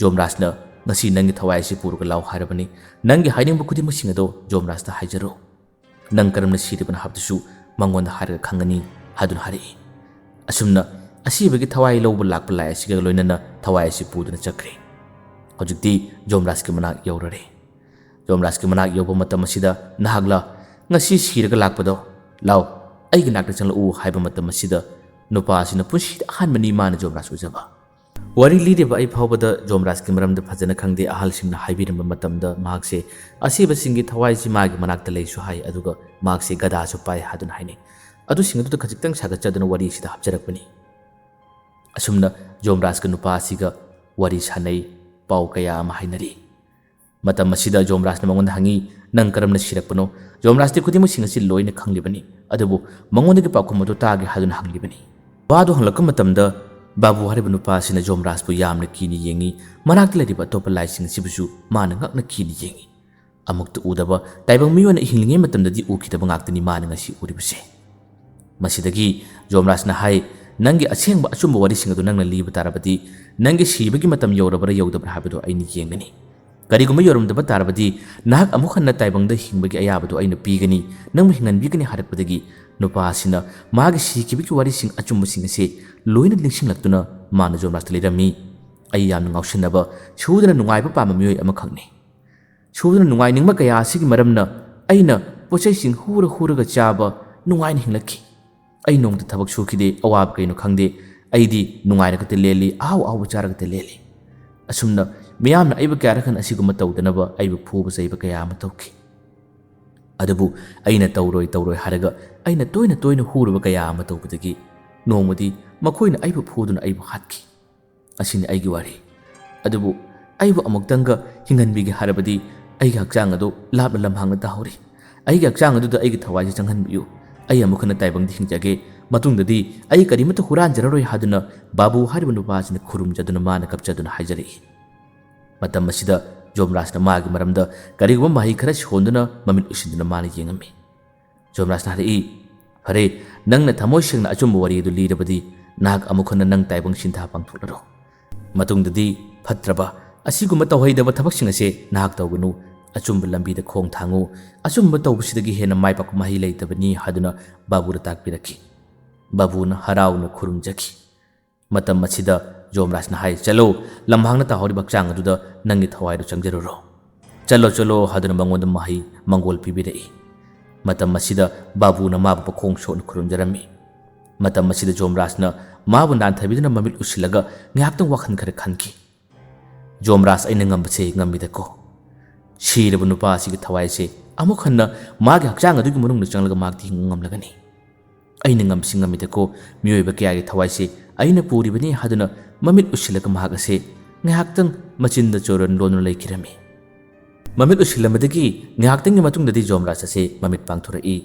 ꯖꯣꯝꯔꯥꯖꯅ ꯉꯁꯤ ꯅꯪꯒꯤ ꯊꯋꯥꯏ ꯑꯁꯤ ꯄꯨꯔꯒ ꯂꯥꯎ ꯍꯥꯏꯔꯕꯅꯤ꯫ ꯅꯪꯒꯤ ꯍꯥꯏꯅꯤꯡꯕ ꯈꯨꯗꯤꯡꯃꯛꯁꯤꯡ ꯑꯗꯣ ꯖꯣꯝꯔꯥꯖꯇ ꯍꯥꯏꯖꯔꯣ꯫ ꯅꯪ ꯀꯔꯝꯅ ꯁꯤꯔꯤꯕꯅꯣ ꯍꯥꯏꯕꯗꯨꯁꯨ ꯃꯉꯣꯟꯗ ꯍꯥꯏꯔꯒ ꯈꯪꯒꯅꯤ" ꯍꯥꯏꯗꯨꯅ ꯍꯥꯏꯔꯛꯏ꯫ ꯑꯁꯨꯝꯅ ꯑꯁꯤꯕꯒꯤ ꯊꯋꯥꯏ ꯂꯧꯕ ꯂꯥꯛꯄ ꯂꯥꯏ ꯑꯁꯤꯒ ꯂꯣꯏꯅꯅ ꯊꯋꯥꯏ ꯑꯁꯤ ꯄꯨꯗꯨꯅ ꯆꯠꯈ꯭ꯔꯦ꯫ ꯍꯧꯖꯤꯛꯇꯤ ꯖꯣꯝꯔꯥꯖꯀꯤ ꯃꯅꯥꯛ ꯌꯧꯔꯔꯦ꯫ ꯖꯣꯝꯔꯥꯖꯀꯤ ꯃꯅꯥꯛ ꯌꯧꯕ ꯃꯇꯝ ꯑꯁꯤꯗ, "ꯅꯍꯥꯛꯂ ꯉꯁꯤ ꯁꯤꯔꯒ ꯂꯥꯛꯄꯗꯣ? ꯂꯥꯎ, ꯑꯩꯒꯤ ꯅꯥꯛꯇ ꯆꯪꯂꯛꯎ" ꯍꯥꯏꯕ ꯃꯇꯝ ꯑꯁꯤꯗ ꯅꯨꯄꯥ ꯑꯁꯤꯅ ꯄꯨꯟꯁꯤꯗ ꯑꯍꯥꯟꯕꯅꯤ ꯃꯥꯅ ꯖꯣꯝꯔꯥꯖ ꯎꯖꯕ꯫ ꯋꯥꯔꯤ ꯂꯤꯔꯤꯕ ꯑꯩ ꯐꯥꯎꯕꯗ ꯖꯣꯝꯔꯥꯖꯀꯤ ꯃꯔꯝꯗ ꯐꯖꯅ ꯈꯪꯗꯦ꯫ ꯑꯍꯜꯁꯤꯡꯅ ꯍꯥꯏꯕꯤꯔꯝꯕ ꯃꯇꯝꯗ ꯃꯍꯥꯛꯁꯦ ꯑꯁꯤꯕꯁꯤꯡꯒꯤ ꯊꯋꯥꯏꯁꯤ ꯃꯥꯒꯤ ꯃꯅꯥꯛꯇ ꯂꯩꯁꯨ ꯍꯥꯏ, ꯑꯗꯨꯒ ꯃꯍꯥꯛꯁꯦ ꯒꯗꯥꯁꯨ ꯄꯥꯏ ꯍꯥꯏꯗꯨꯅ ꯍꯥꯏꯅꯩ꯫ ꯑꯗꯨꯁꯤꯡ ꯑꯗꯨꯗ ꯈꯖꯤꯛꯇꯪ ꯁꯥꯒꯠꯆꯗꯨꯅ ꯋꯥꯔꯤ ꯑꯁꯤꯗ ꯍꯥꯞꯆꯔꯛꯄꯅꯤ꯫ ꯑꯁꯨꯝꯅ ꯖꯣꯝꯔꯥꯖꯀ ꯅꯨꯄꯥ ꯑꯁꯤꯒ ꯋꯥꯔꯤ ꯁꯥꯟꯅꯩ, ꯄꯥꯎ ꯀꯌꯥ ꯑꯃ ꯍꯥꯏꯅꯔꯤ꯫ ꯃꯇꯝ ꯑꯁꯤꯗ ꯖꯣꯝꯔꯥꯖꯅ ꯃꯉꯣꯟꯗ ꯍꯪꯉꯤ, "ꯅꯪ ꯀꯔꯝꯅ ꯁꯤꯔꯛꯄꯅꯣ?" ꯖꯣꯝꯔꯥꯖꯇꯤ ꯈꯨꯗꯤꯡꯃꯛꯁꯤꯡ ꯑꯁꯤ ꯂꯣꯏꯅ ꯈꯪꯂꯤꯕꯅꯤ, ꯑꯗꯨꯕꯨ ꯃꯉꯣꯟꯗꯒꯤ ꯄꯥꯎꯈꯨꯝ ꯑꯗꯨ ꯇꯥꯒꯦ ꯍꯥꯏꯗꯨꯅ ꯍꯪꯂꯤꯕꯅꯤ꯫ ꯋꯥꯗꯨ ꯍꯪꯂꯛꯄ ꯃꯇꯝꯗ ꯕꯥꯕꯨ ꯍꯥꯏꯔꯤꯕ ꯅꯨꯄꯥ ꯑꯁꯤꯅ ꯖꯣꯝꯔꯥꯖꯄꯨ ꯌꯥꯝꯅ ꯀꯤꯅ ꯌꯦꯡꯉꯤ, ꯃꯅꯥꯛꯇ ꯂꯩꯔꯤꯕ ꯑꯇꯣꯞꯄ ꯂꯥꯏꯁꯤꯡ ꯑꯁꯤꯕꯨꯁꯨ ꯃꯥꯅ ꯉꯛꯅ ꯀꯤꯅ ꯌꯦꯡꯉꯤ꯫ ꯑꯃꯨꯛꯇ ꯎꯗꯕ ꯇꯥꯏꯕꯪ ꯃꯤꯑꯣꯏꯅ ꯍꯤꯡꯂꯤꯉꯩ ꯃꯇꯝꯗꯗꯤ ꯎꯈꯤꯗꯕ ꯉꯥꯛꯇꯅꯤ ꯃꯥꯅ ꯉꯁꯤ ꯎꯔꯤꯕꯁꯦ꯫ ꯃꯁꯤꯗꯒꯤ ꯖꯣꯝꯔꯥꯖꯅ ꯍꯥꯏ, "ꯅꯪꯒꯤ ꯑꯁꯦꯡꯕ ꯑꯆꯨꯝꯕ ꯋꯥꯔꯤꯁꯤꯡ ꯑꯗꯨ ꯅꯪꯅ ꯂꯤꯕ ꯇꯥꯔꯕꯗꯤ, ꯅꯪꯒꯤ ꯁꯤꯕꯒꯤ ꯃꯇꯝ ꯌꯧꯔꯕ꯭ꯔꯥ ꯌꯧꯗꯕ꯭ꯔꯥ ꯍꯥꯏꯕꯗꯨ ꯑꯩꯅ ꯌꯦꯡꯒꯅꯤ꯫ ꯀꯔꯤꯒꯨꯝꯕ ꯌꯧꯔꯝꯗꯕ ꯇꯥꯔꯕꯗꯤ, ꯅꯍꯥꯛ ꯑꯃꯨꯛ ꯍꯟꯅ ꯇꯥꯏꯕꯪꯗ ꯍꯤꯡꯕꯒꯤ ꯑꯌꯥꯕꯗꯨ ꯑꯩꯅ ꯄꯤꯒꯅꯤ, ꯅꯪꯕꯨ ꯍꯤꯡꯍꯟꯕꯤꯒꯅꯤ" ꯍꯥꯏꯔꯛꯄꯗꯒꯤ ꯅꯨꯄꯥ ꯑꯁꯤꯅ ꯃꯥꯒꯤ ꯁꯤꯈꯤꯕꯒꯤ ꯋꯥꯔꯤꯁꯤꯡ ꯑꯆꯨꯝꯕꯁꯤꯡ ꯑꯁꯤ ꯂꯣꯏꯅ ꯅꯤꯡꯁꯤꯡꯂꯛꯇꯨꯅ ꯃꯥꯅ ꯖꯣꯝꯔꯥꯖꯇ ꯂꯤꯔꯝꯃꯤ, "ꯑꯩ ꯌꯥꯝꯅ ꯉꯥꯎꯁꯤꯟꯅꯕ, ꯁꯨꯗꯅ ꯅꯨꯡꯉꯥꯏꯕ ꯄꯥꯝꯕ ꯃꯤꯑꯣꯏ ꯑꯃꯈꯛꯅꯤ꯫ ꯁꯨꯗꯅ ꯅꯨꯡꯉꯥꯏꯅꯤꯡꯕ ꯀꯌꯥ ꯑꯁꯤꯒꯤ ꯃꯔꯝꯅ ꯑꯩꯅ ꯄꯣꯠꯆꯩꯁꯤꯡ ꯍꯨꯔ ꯍꯨꯔꯒ ꯆꯥꯕ, ꯅꯨꯡꯉꯥꯏꯅ ꯍꯤꯡꯂꯛꯈꯤ꯫ ꯑꯩ ꯅꯣꯡꯃꯇ ꯊꯕꯛ ꯁꯨꯈꯤꯗꯦ, ꯑꯋꯥꯕ ꯀꯩꯅꯣ ꯈꯪꯗꯦ꯫ ꯑꯩꯗꯤ ꯅꯨꯡꯉꯥꯏꯔꯒꯇ ꯂꯦꯜꯂꯤ, ꯑꯍꯥꯎ ꯑꯍꯥꯎꯕ ꯆꯥꯔꯒꯇ ꯂꯦꯜꯂꯤ꯫ ꯑꯁꯨꯝꯅ ꯃꯤꯌꯥꯝꯅ ꯑꯩꯕꯨ ꯀꯌꯥꯔꯛ ꯍꯟꯅ ꯑꯁꯤꯒꯨꯝꯕ ꯇꯧꯗꯅꯕ ꯑꯩꯕꯨ ꯐꯨꯕ ꯆꯩꯕ ꯀꯌꯥ ꯑꯃ ꯇꯧꯈꯤ꯫ ꯑꯗꯨꯕꯨ ꯑꯩꯅ ꯇꯧꯔꯣꯏ ꯇꯧꯔꯣꯏ ꯍꯥꯏꯔꯒ ꯑꯩꯅ ꯇꯣꯏꯅ ꯇꯣꯏꯅ ꯍꯨꯔꯨꯕ ꯀꯌꯥ ꯑꯃ ꯇꯧꯕꯗꯒꯤ ꯅꯣꯡꯃꯗꯤ ꯃꯈꯣꯏꯅ ꯑꯩꯕꯨ ꯐꯨꯗꯨꯅ ꯑꯩꯕꯨ ꯍꯥꯠꯈꯤ꯫ ꯑꯁꯤꯅꯤ ꯑꯩꯒꯤ ꯋꯥꯔꯤ꯫ ꯑꯗꯨꯕꯨ ꯑꯩꯕꯨ ꯑꯃꯨꯛꯇꯪꯒ ꯍꯤꯡꯍꯟꯕꯤꯒꯦ ꯍꯥꯏꯔꯕꯗꯤ ꯑꯩꯒꯤ ꯍꯛꯆꯥꯡ ꯑꯗꯨ ꯂꯥꯞꯅ ꯂꯝꯍꯥꯡꯅ ꯇꯥꯍꯧꯔꯤ꯫ ꯑꯩꯒꯤ ꯍꯛꯆꯥꯡ ꯑꯗꯨꯗ ꯑꯩꯒꯤ ꯊꯋꯥꯏꯁꯦ ꯆꯪꯍꯟꯕꯤꯌꯨ꯫ ꯑꯩ ꯑꯃꯨꯛ ꯍꯟꯅ ꯇꯥꯏꯕꯪꯗ ꯍꯤꯡꯖꯒꯦ꯫ ꯃꯇꯨꯡꯗꯗꯤ ꯑꯩ ꯀꯔꯤꯃꯠꯇ ꯍꯨꯔꯥꯟꯖꯔꯔꯣꯏ ꯍꯥꯏꯗꯨꯅ ꯕꯥꯕꯨ ꯍꯥꯏꯔꯤꯕ ꯅꯨꯄꯥ ꯑꯁꯤꯅ ꯈꯨꯔꯨꯝꯖꯗꯨꯅ ꯃꯥꯅ ꯀꯞꯆꯗꯨꯅ ꯍꯥꯏꯖꯔꯛꯏ꯫ ꯃꯇꯝ ꯑꯁꯤꯗ ꯖꯣꯝꯔꯥꯖꯅ ꯃꯥꯒꯤ ꯃꯔꯝꯗ ꯀꯔꯤꯒꯨꯝꯕ ꯃꯍꯩ ꯈꯔ ꯁꯣꯟꯗꯨꯅ ꯃꯃꯤꯠ ꯎꯏꯁꯤꯟꯗꯨꯅ ꯃꯥꯅ ꯌꯦꯡꯉꯝꯃꯤ꯫ ꯖꯣꯝꯔꯥꯖꯅ ꯍꯥꯏꯔꯛꯏ, "ꯐꯔꯦ, ꯅꯪꯅ ꯊꯃꯣꯏ ꯁꯦꯡꯅ ꯑꯆꯨꯝꯕ ꯋꯥꯔꯤ ꯑꯗꯨ ꯂꯤꯔꯕꯗꯤ ꯅꯍꯥꯛ ꯑꯃꯨꯛ ꯍꯟꯅ ꯅꯪ ꯇꯥꯏꯕꯪ ꯁꯤꯟꯊꯥ ꯄꯥꯡꯊꯣꯛꯂꯔꯣ꯫ ꯃꯇꯨꯡꯗꯗꯤ ꯐꯠꯇ꯭ꯔꯕ, ꯑꯁꯤꯒꯨꯝꯕ ꯇꯧꯍꯩꯗꯕ ꯊꯕꯛꯁꯤꯡ ꯑꯁꯦ ꯅꯍꯥꯛ ꯇꯧꯒꯅꯨ꯫ ꯑꯆꯨꯝꯕ ꯂꯝꯕꯤꯗ ꯈꯣꯡ ꯊꯥꯡꯉꯨ꯫ ꯑꯆꯨꯝꯕ ꯇꯧꯕꯁꯤꯗꯒꯤ ꯍꯦꯟꯅ ꯃꯥꯏ ꯄꯥꯛꯄ ꯃꯍꯩ ꯂꯩꯇꯕꯅꯤ" ꯍꯥꯏꯗꯨꯅ ꯕꯥꯕꯨꯗ ꯇꯥꯛꯄꯤꯔꯛꯈꯤ꯫ ꯕꯥꯕꯨꯅ ꯍꯔꯥꯎꯅ ꯈꯨꯔꯨꯝꯖꯈꯤ꯫ ꯃꯇꯝ ꯑꯁꯤꯗ ꯖꯣꯝꯔꯥꯖꯅ ꯍꯥꯏ, "ꯆꯠꯂꯣ, ꯂꯝꯍꯥꯡꯅ ꯇꯥꯍꯧꯔꯤꯕ ꯍꯛꯆꯥꯡ ꯑꯗꯨꯗ ꯅꯪꯒꯤ ꯊꯋꯥꯏꯗꯨ ꯆꯪꯖꯔꯨꯔꯣ꯫ ꯆꯠꯂꯣ, ꯆꯠꯂꯣ" ꯍꯥꯏꯗꯨꯅ ꯃꯉꯣꯟꯗ ꯃꯍꯩ ꯃꯪꯒꯣꯜ ꯄꯤꯕꯤꯔꯛꯏ꯫ ꯃꯇꯝ ꯑꯁꯤꯗ ꯕꯥꯕꯨꯅ ꯃꯥꯕꯨ ꯃꯈꯣꯡ ꯁꯣꯛꯅ ꯈꯨꯔꯨꯝꯖꯔꯝꯃꯤ꯫ ꯃꯇꯝ ꯑꯁꯤꯗ ꯖꯣꯝꯔꯥꯖꯅ ꯃꯥꯕꯨ ꯅꯥꯟꯊꯕꯤꯗꯨꯅ ꯃꯃꯤꯠ ꯎꯁꯤꯜꯂꯒ ꯉꯥꯏꯍꯥꯛꯇꯪ ꯋꯥꯈꯜ ꯈꯔ ꯈꯟꯈꯤ꯫ "ꯖꯣꯝꯔꯥꯖ, ꯑꯩꯅ ꯉꯝꯕꯁꯦ ꯉꯝꯃꯤꯗꯀꯣ꯫ ꯁꯤꯔꯕ ꯅꯨꯄꯥ ꯑꯁꯤꯒꯤ ꯊꯋꯥꯏꯁꯦ ꯑꯃꯨꯛ ꯍꯟꯅ ꯃꯥꯒꯤ ꯍꯛꯆꯥꯡ ꯑꯗꯨꯒꯤ ꯃꯅꯨꯡꯗ ꯆꯪꯂꯒ ꯃꯍꯥꯛꯇꯤ ꯍꯤꯡꯕ ꯉꯝꯂꯒꯅꯤ꯫ ꯑꯩꯅ ꯉꯝꯕꯁꯤ ꯉꯝꯃꯤꯗꯀꯣ꯫ ꯃꯤꯑꯣꯏꯕ ꯀꯌꯥꯒꯤ ꯊꯋꯥꯏꯁꯦ ꯑꯩꯅ ꯄꯨꯔꯤꯕꯅꯤ" ꯍꯥꯏꯗꯨꯅ ꯃꯃꯤꯠ ꯎꯁꯤꯜꯂꯒ ꯃꯍꯥꯛ ꯑꯁꯦ ꯉꯥꯏꯍꯥꯛꯇꯪ ꯃꯆꯤꯟꯗ ꯆꯣꯔꯣꯟ ꯂꯣꯟꯗꯨꯅ ꯂꯩꯈꯤꯔꯝꯃꯤ꯫ ꯃꯃꯤꯠ ꯎꯁꯤꯜꯂꯝꯕꯗꯒꯤ ꯉꯥꯏꯍꯥꯛꯇꯪꯒꯤ ꯃꯇꯨꯡꯗꯗꯤ ꯖꯣꯝꯔꯥꯖ ꯑꯁꯦ ꯃꯃꯤꯠ ꯄꯥꯡꯊꯣꯔꯛꯏ꯫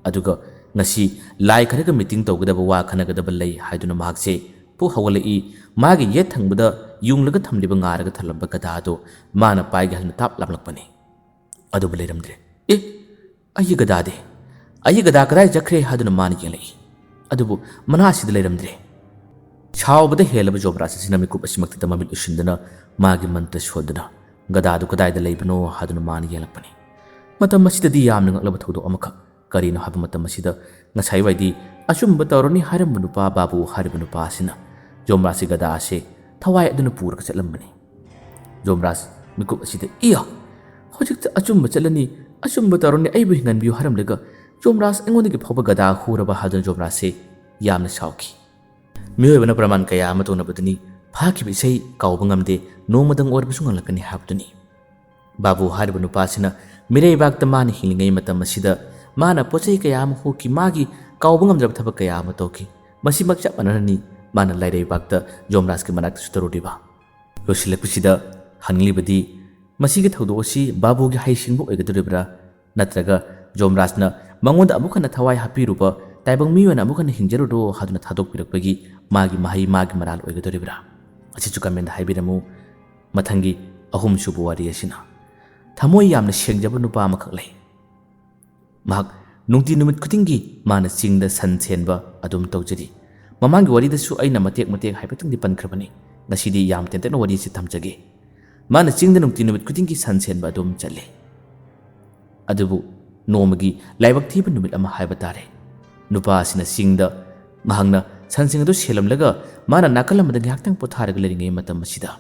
ꯑꯗꯨꯒ ꯉꯁꯤ ꯂꯥꯏ ꯈꯔꯒ ꯃꯤꯇꯤꯡ ꯇꯧꯒꯗꯕ, ꯋꯥ ꯈꯟꯅꯒꯗꯕ ꯂꯩ ꯍꯥꯏꯗꯨꯅ ꯃꯍꯥꯛꯁꯦ ꯄꯨꯛ ꯍꯧꯒꯠꯂꯛꯏ꯫ ꯃꯥꯒꯤ ꯌꯦꯠ ꯊꯪꯕꯗ ꯌꯨꯡꯂꯒ ꯊꯝꯂꯤꯕ ꯉꯥꯔꯒ ꯊꯜꯂꯝꯕ ꯒꯗꯥ ꯑꯗꯣ ꯃꯥꯅ ꯄꯥꯏꯒꯦ ꯍꯥꯏꯗꯨꯅ ꯇꯥꯞ ꯂꯥꯝꯂꯛꯄꯅꯤ꯫ ꯑꯗꯨꯕꯨ ꯂꯩꯔꯝꯗ꯭ꯔꯦ꯫ "ꯑꯦ, ꯑꯩꯒꯤ ꯒꯗꯥꯗꯤ? ꯑꯩꯒꯤ ꯒꯗꯥ ꯀꯗꯥꯏ ꯆꯠꯈ꯭ꯔꯦ?" ꯍꯥꯏꯗꯨꯅ ꯃꯥꯅ ꯌꯦꯡꯂꯛꯏ꯫ ꯑꯗꯨꯕꯨ ꯃꯅꯥꯁꯤꯗ ꯂꯩꯔꯝꯗ꯭ꯔꯦ꯫ ꯁꯥꯎꯕꯗ ꯍꯦꯜꯂꯕ ꯖꯣꯝꯔꯥꯖ ꯑꯁꯤꯅ ꯃꯤꯀꯨꯞ ꯑꯁꯤꯃꯛꯇꯗ ꯃꯃꯤꯠ ꯎꯏꯁꯤꯟꯗꯨꯅ ꯃꯥꯒꯤ ꯃꯟꯇ꯭ꯔ ꯁꯣꯟꯗꯨꯅ ꯒꯗꯥꯗꯨ ꯀꯗꯥꯏꯗ ꯂꯩꯕꯅꯣ ꯍꯥꯏꯗꯨꯅ ꯃꯥꯅ ꯌꯦꯡꯂꯛꯄꯅꯤ꯫ ꯃꯇꯝ ꯑꯁꯤꯗꯗꯤ ꯌꯥꯝꯅ ꯉꯛꯂꯕ ꯊꯧꯗꯣꯛ ꯑꯃꯈꯛ꯫ ꯀꯔꯤꯅꯣ ꯍꯥꯏꯕ ꯃꯇꯝ ꯑꯁꯤꯗ ꯉꯁꯥꯏꯋꯥꯏꯗꯤ ꯑꯆꯨꯝꯕ ꯇꯧꯔꯅꯤ ꯍꯥꯏꯔꯝꯕ ꯅꯨꯄꯥ ꯕꯥꯕꯨ ꯍꯥꯏꯔꯤꯕ ꯅꯨꯄꯥ ꯑꯁꯤꯅ ꯖꯣꯝꯔꯥꯖꯀꯤ ꯒꯗꯥ ꯑꯁꯦ ꯊꯋꯥꯏ ꯑꯗꯨꯅ ꯄꯨꯔꯒ ꯆꯠꯂꯝꯕꯅꯤ꯫ ꯖꯣꯝꯔꯥꯖ ꯃꯤꯀꯨꯞ ꯑꯁꯤꯗ, "ꯏꯌꯥ! ꯍꯧꯖꯤꯛꯇ ꯑꯆꯨꯝꯕ ꯆꯠꯂꯅꯤ, ꯑꯆꯨꯝꯕ ꯇꯧꯔꯅꯤ, ꯑꯩꯕꯨ ꯍꯤꯡꯍꯟꯕꯤꯌꯨ" ꯍꯥꯏꯔꯝꯂꯒ ꯖꯣꯝꯔꯥꯖ ꯑꯩꯉꯣꯟꯗꯒꯤ ꯐꯥꯎꯕ ꯒꯗꯥ ꯍꯨꯔꯕ ꯍꯥꯏꯗꯨꯅ ꯖꯣꯝꯔꯥꯖꯁꯦ ꯌꯥꯝꯅ ꯁꯥꯎꯈꯤ꯫ ꯃꯤꯑꯣꯏꯕꯅ ꯄ꯭ꯔꯃꯥꯟ ꯀꯌꯥ ꯑꯃ ꯇꯧꯅꯕꯗꯨꯅꯤ, ꯐꯥꯈꯤꯕ ꯏꯁꯩ ꯀꯥꯎꯕ ꯉꯝꯗꯦ, ꯅꯣꯡꯃꯗꯪ ꯑꯣꯏꯔꯕꯁꯨ ꯉꯝꯂꯛꯀꯅꯤ ꯍꯥꯏꯕꯗꯨꯅꯤ꯫ ꯕꯥꯕꯨ ꯍꯥꯏꯔꯤꯕ ꯅꯨꯄꯥꯁꯤꯅ ꯃꯤꯔꯩꯕꯥꯛꯇ ꯃꯥꯅ ꯍꯤꯡꯂꯤꯉꯩ ꯃꯇꯝ ꯑꯁꯤꯗ ꯃꯥꯅ ꯄꯣꯠ ꯆꯩ ꯀꯌꯥ ꯑꯃ ꯍꯨꯈꯤ, ꯃꯥꯒꯤ ꯀꯥꯎꯕ ꯉꯝꯗ꯭ꯔꯕ ꯊꯕꯛ ꯀꯌꯥ ꯑꯃ ꯇꯧꯈꯤ꯫ ꯃꯁꯤꯃꯛ ꯆꯞ ꯃꯥꯟꯅꯅꯅꯤ ꯃꯥꯅ ꯂꯥꯏꯔꯩꯕꯥꯛꯇ ꯖꯣꯝꯔꯥꯖꯀꯤ ꯃꯅꯥꯛꯇꯁꯨ ꯇꯧꯔꯨꯔꯤꯕ꯫ ꯂꯣꯏꯁꯤꯜꯂꯛꯄꯁꯤꯗ ꯍꯪꯂꯤꯕꯗꯤ, ꯃꯁꯤꯒꯤ ꯊꯧꯗꯣꯛ ꯑꯁꯤ ꯕꯥꯕꯨꯒꯤ ꯍꯩꯁꯤꯡꯕ ꯑꯣꯏꯒꯗꯧꯔꯤꯕ꯭ꯔꯥ, ꯅꯠꯇ꯭ꯔꯒ ꯖꯣꯝꯔꯥꯖꯅ ꯃꯉꯣꯟꯗ ꯑꯃꯨꯛ ꯍꯟꯅ ꯊꯋꯥꯏ ꯍꯥꯞꯄꯤꯔꯨꯕ ꯇꯥꯏꯕꯪ ꯃꯤ ꯑꯣꯏꯅ ꯑꯃꯨꯛ ꯍꯟꯅ ꯍꯤꯡꯖꯔꯨꯔꯣ ꯍꯥꯏꯗꯨꯅ ꯊꯥꯗꯣꯛꯄꯤꯔꯛꯄꯒꯤ ꯃꯥꯒꯤ ꯃꯍꯩ, ꯃꯥꯒꯤ ꯃꯔꯥꯜ ꯑꯣꯏꯒꯗꯧꯔꯤꯕ꯭ꯔꯥ? ꯑꯁꯤꯁꯨ comment ꯍꯥꯏꯕꯤꯔꯝꯃꯨ꯫ ꯃꯊꯪꯒꯤ ꯑꯍꯨꯝꯁꯨꯕ ꯋꯥꯔꯤ ꯑꯁꯤꯅ ꯊꯃꯣꯏ ꯌꯥꯝꯅ ꯁꯦꯡꯖꯕ ꯅꯨꯄꯥ ꯑꯃꯈꯛ ꯂꯩ꯫ ꯃꯍꯥꯛ ꯅꯨꯡꯇꯤ ꯅꯨꯃꯤꯠ ꯈꯨꯗꯤꯡꯒꯤ ꯃꯥꯅ ꯆꯤꯡꯗ ꯁꯟ ꯁꯦꯟꯕ ꯑꯗꯨꯝ ꯇꯧꯖꯔꯤ꯫ ꯃꯃꯥꯡꯒꯤ ꯋꯥꯔꯤꯗꯁꯨ ꯑꯩꯅ ꯃꯇꯦꯛ ꯃꯇꯦꯛ ꯍꯥꯏꯐꯦꯠꯇꯪꯗꯤ ꯄꯟꯈ꯭ꯔꯕꯅꯤ꯫ ꯉꯁꯤꯗꯤ ꯌꯥꯝ ꯇꯦꯟꯇꯛꯅ ꯋꯥꯔꯤ ꯑꯁꯤ ꯊꯝꯖꯒꯦ꯫ ꯃꯥꯅ ꯆꯤꯡꯗ ꯅꯨꯡꯇꯤ ꯅꯨꯃꯤꯠ ꯈꯨꯗꯤꯡꯒꯤ ꯁꯟ ꯁꯦꯟꯕ ꯑꯗꯨꯝ ꯆꯠꯂꯤ꯫ ꯑꯗꯨꯕꯨ ꯅꯣꯡꯃꯒꯤ ꯂꯥꯏꯕꯛ ꯊꯤꯕ ꯅꯨꯃꯤꯠ ꯑꯃ ꯍꯥꯏꯕ ꯇꯥꯔꯦ, ꯅꯨꯄꯥ ꯑꯁꯤꯅ ꯆꯤꯡꯗ ꯃꯍꯥꯛꯅ ꯁꯟꯁꯤꯡ ꯑꯗꯨ ꯁꯦꯜꯂꯝꯂꯒ ꯃꯥꯅ ꯅꯥꯀꯜ ꯑꯃꯗ ꯉꯥꯏꯍꯥꯛꯇꯪ ꯄꯣꯊꯥꯔꯒ ꯂꯩꯔꯤꯉꯩ ꯃꯇꯝ ꯑꯁꯤꯗ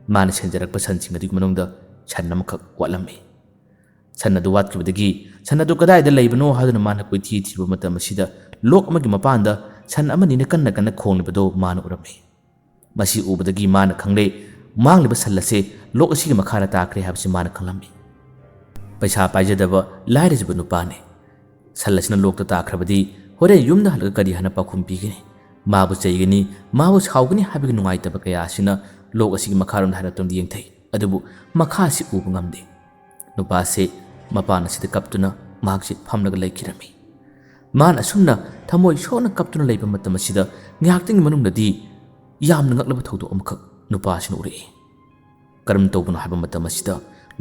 ꯃꯥꯅ ꯁꯦꯟꯖꯔꯛꯄ ꯁꯟꯁꯤꯡ ꯑꯗꯨꯒꯤ ꯃꯅꯨꯡꯗ ꯁꯟ ꯑꯃꯈꯛ ꯋꯥꯠꯂꯝꯃꯤ꯫ ꯁꯟ ꯑꯗꯨ ꯋꯥꯠꯈꯤꯕꯗꯒꯤ ꯁꯟ ꯑꯗꯨ ꯀꯗꯥꯏꯗ ꯂꯩꯕꯅꯣ ꯍꯥꯏꯗꯨꯅ ꯃꯥꯅ ꯀꯣꯏꯊꯤ ꯊꯤꯕ ꯃꯇꯝ ꯑꯁꯤꯗ ꯂꯣꯛ ꯑꯃꯒꯤ ꯃꯄꯥꯟꯗ ꯁꯟ ꯑꯃꯅꯤꯅ ꯀꯟꯅ ꯀꯟꯅ ꯈꯣꯡꯂꯤꯕꯗꯨ ꯃꯥꯅ ꯎꯔꯝꯃꯤ꯫ ꯃꯁꯤ ꯎꯕꯗꯒꯤ ꯃꯥꯅ ꯈꯪꯂꯦ, ꯃꯥꯡꯂꯤꯕ ꯁꯟ ꯑꯁꯦ ꯂꯣꯛ ꯑꯁꯤꯒꯤ ꯃꯈꯥꯗ ꯇꯥꯈ꯭ꯔꯦ ꯍꯥꯏꯕꯁꯤ ꯃꯥꯅ ꯈꯪꯂꯝꯃꯤ꯫ ꯄꯩꯁꯥ ꯄꯥꯏꯖꯗꯕ ꯂꯥꯏꯔꯖꯕ ꯅꯨꯄꯥꯅꯤ꯫ ꯁꯟ ꯑꯁꯤꯅ ꯂꯣꯛꯇ ꯇꯥꯈ꯭ꯔꯕꯗꯤ ꯍꯣꯔꯦꯟ ꯌꯨꯝꯗ ꯍꯜꯂꯒ ꯀꯔꯤ ꯍꯥꯏꯅ ꯄꯥꯎꯈꯨꯝ ꯄꯤꯒꯅꯤ? ꯃꯥꯕꯨ ꯆꯩꯒꯅꯤ, ꯃꯥꯕꯨ ꯁꯥꯎꯒꯅꯤ ꯍꯥꯏꯕꯒꯤ ꯅꯨꯡꯉꯥꯏꯇꯕ ꯀꯌꯥ ꯑꯁꯤꯅ ꯂꯣꯛ ꯑꯁꯤꯒꯤ ꯃꯈꯥꯔꯣꯝꯗ ꯍꯥꯏꯔꯞꯇꯪꯗꯤ ꯌꯦꯡꯊꯩ, ꯑꯗꯨꯕꯨ ꯃꯈꯥ ꯑꯁꯤ ꯎꯕ ꯉꯝꯗꯦ꯫ ꯅꯨꯄꯥ ꯑꯁꯤ ꯃꯄꯥꯟ ꯑꯁꯤꯗ ꯀꯞꯇꯨꯅ ꯃꯍꯥꯛꯁꯤ ꯐꯝꯂꯒ ꯂꯩꯈꯤꯔꯝꯃꯤ꯫ ꯃꯥꯅ ꯑꯁꯨꯝꯅ ꯊꯃꯣꯏ ꯁꯣꯛꯅ ꯀꯞꯇꯨꯅ ꯂꯩꯕ ꯃꯇꯝ ꯑꯁꯤꯗ ꯉꯥꯏꯍꯥꯛꯇꯪꯒꯤ ꯃꯅꯨꯡꯗꯗꯤ ꯌꯥꯝꯅ ꯉꯛꯂꯕ ꯊꯧꯗꯣꯛ ꯑꯃꯈꯛ ꯅꯨꯄꯥ ꯑꯁꯤꯅ ꯎꯔꯛꯏ꯫ ꯀꯔꯝ ꯇꯧꯕꯅꯣ ꯍꯥꯏꯕ ꯃꯇꯝ ꯑꯁꯤꯗ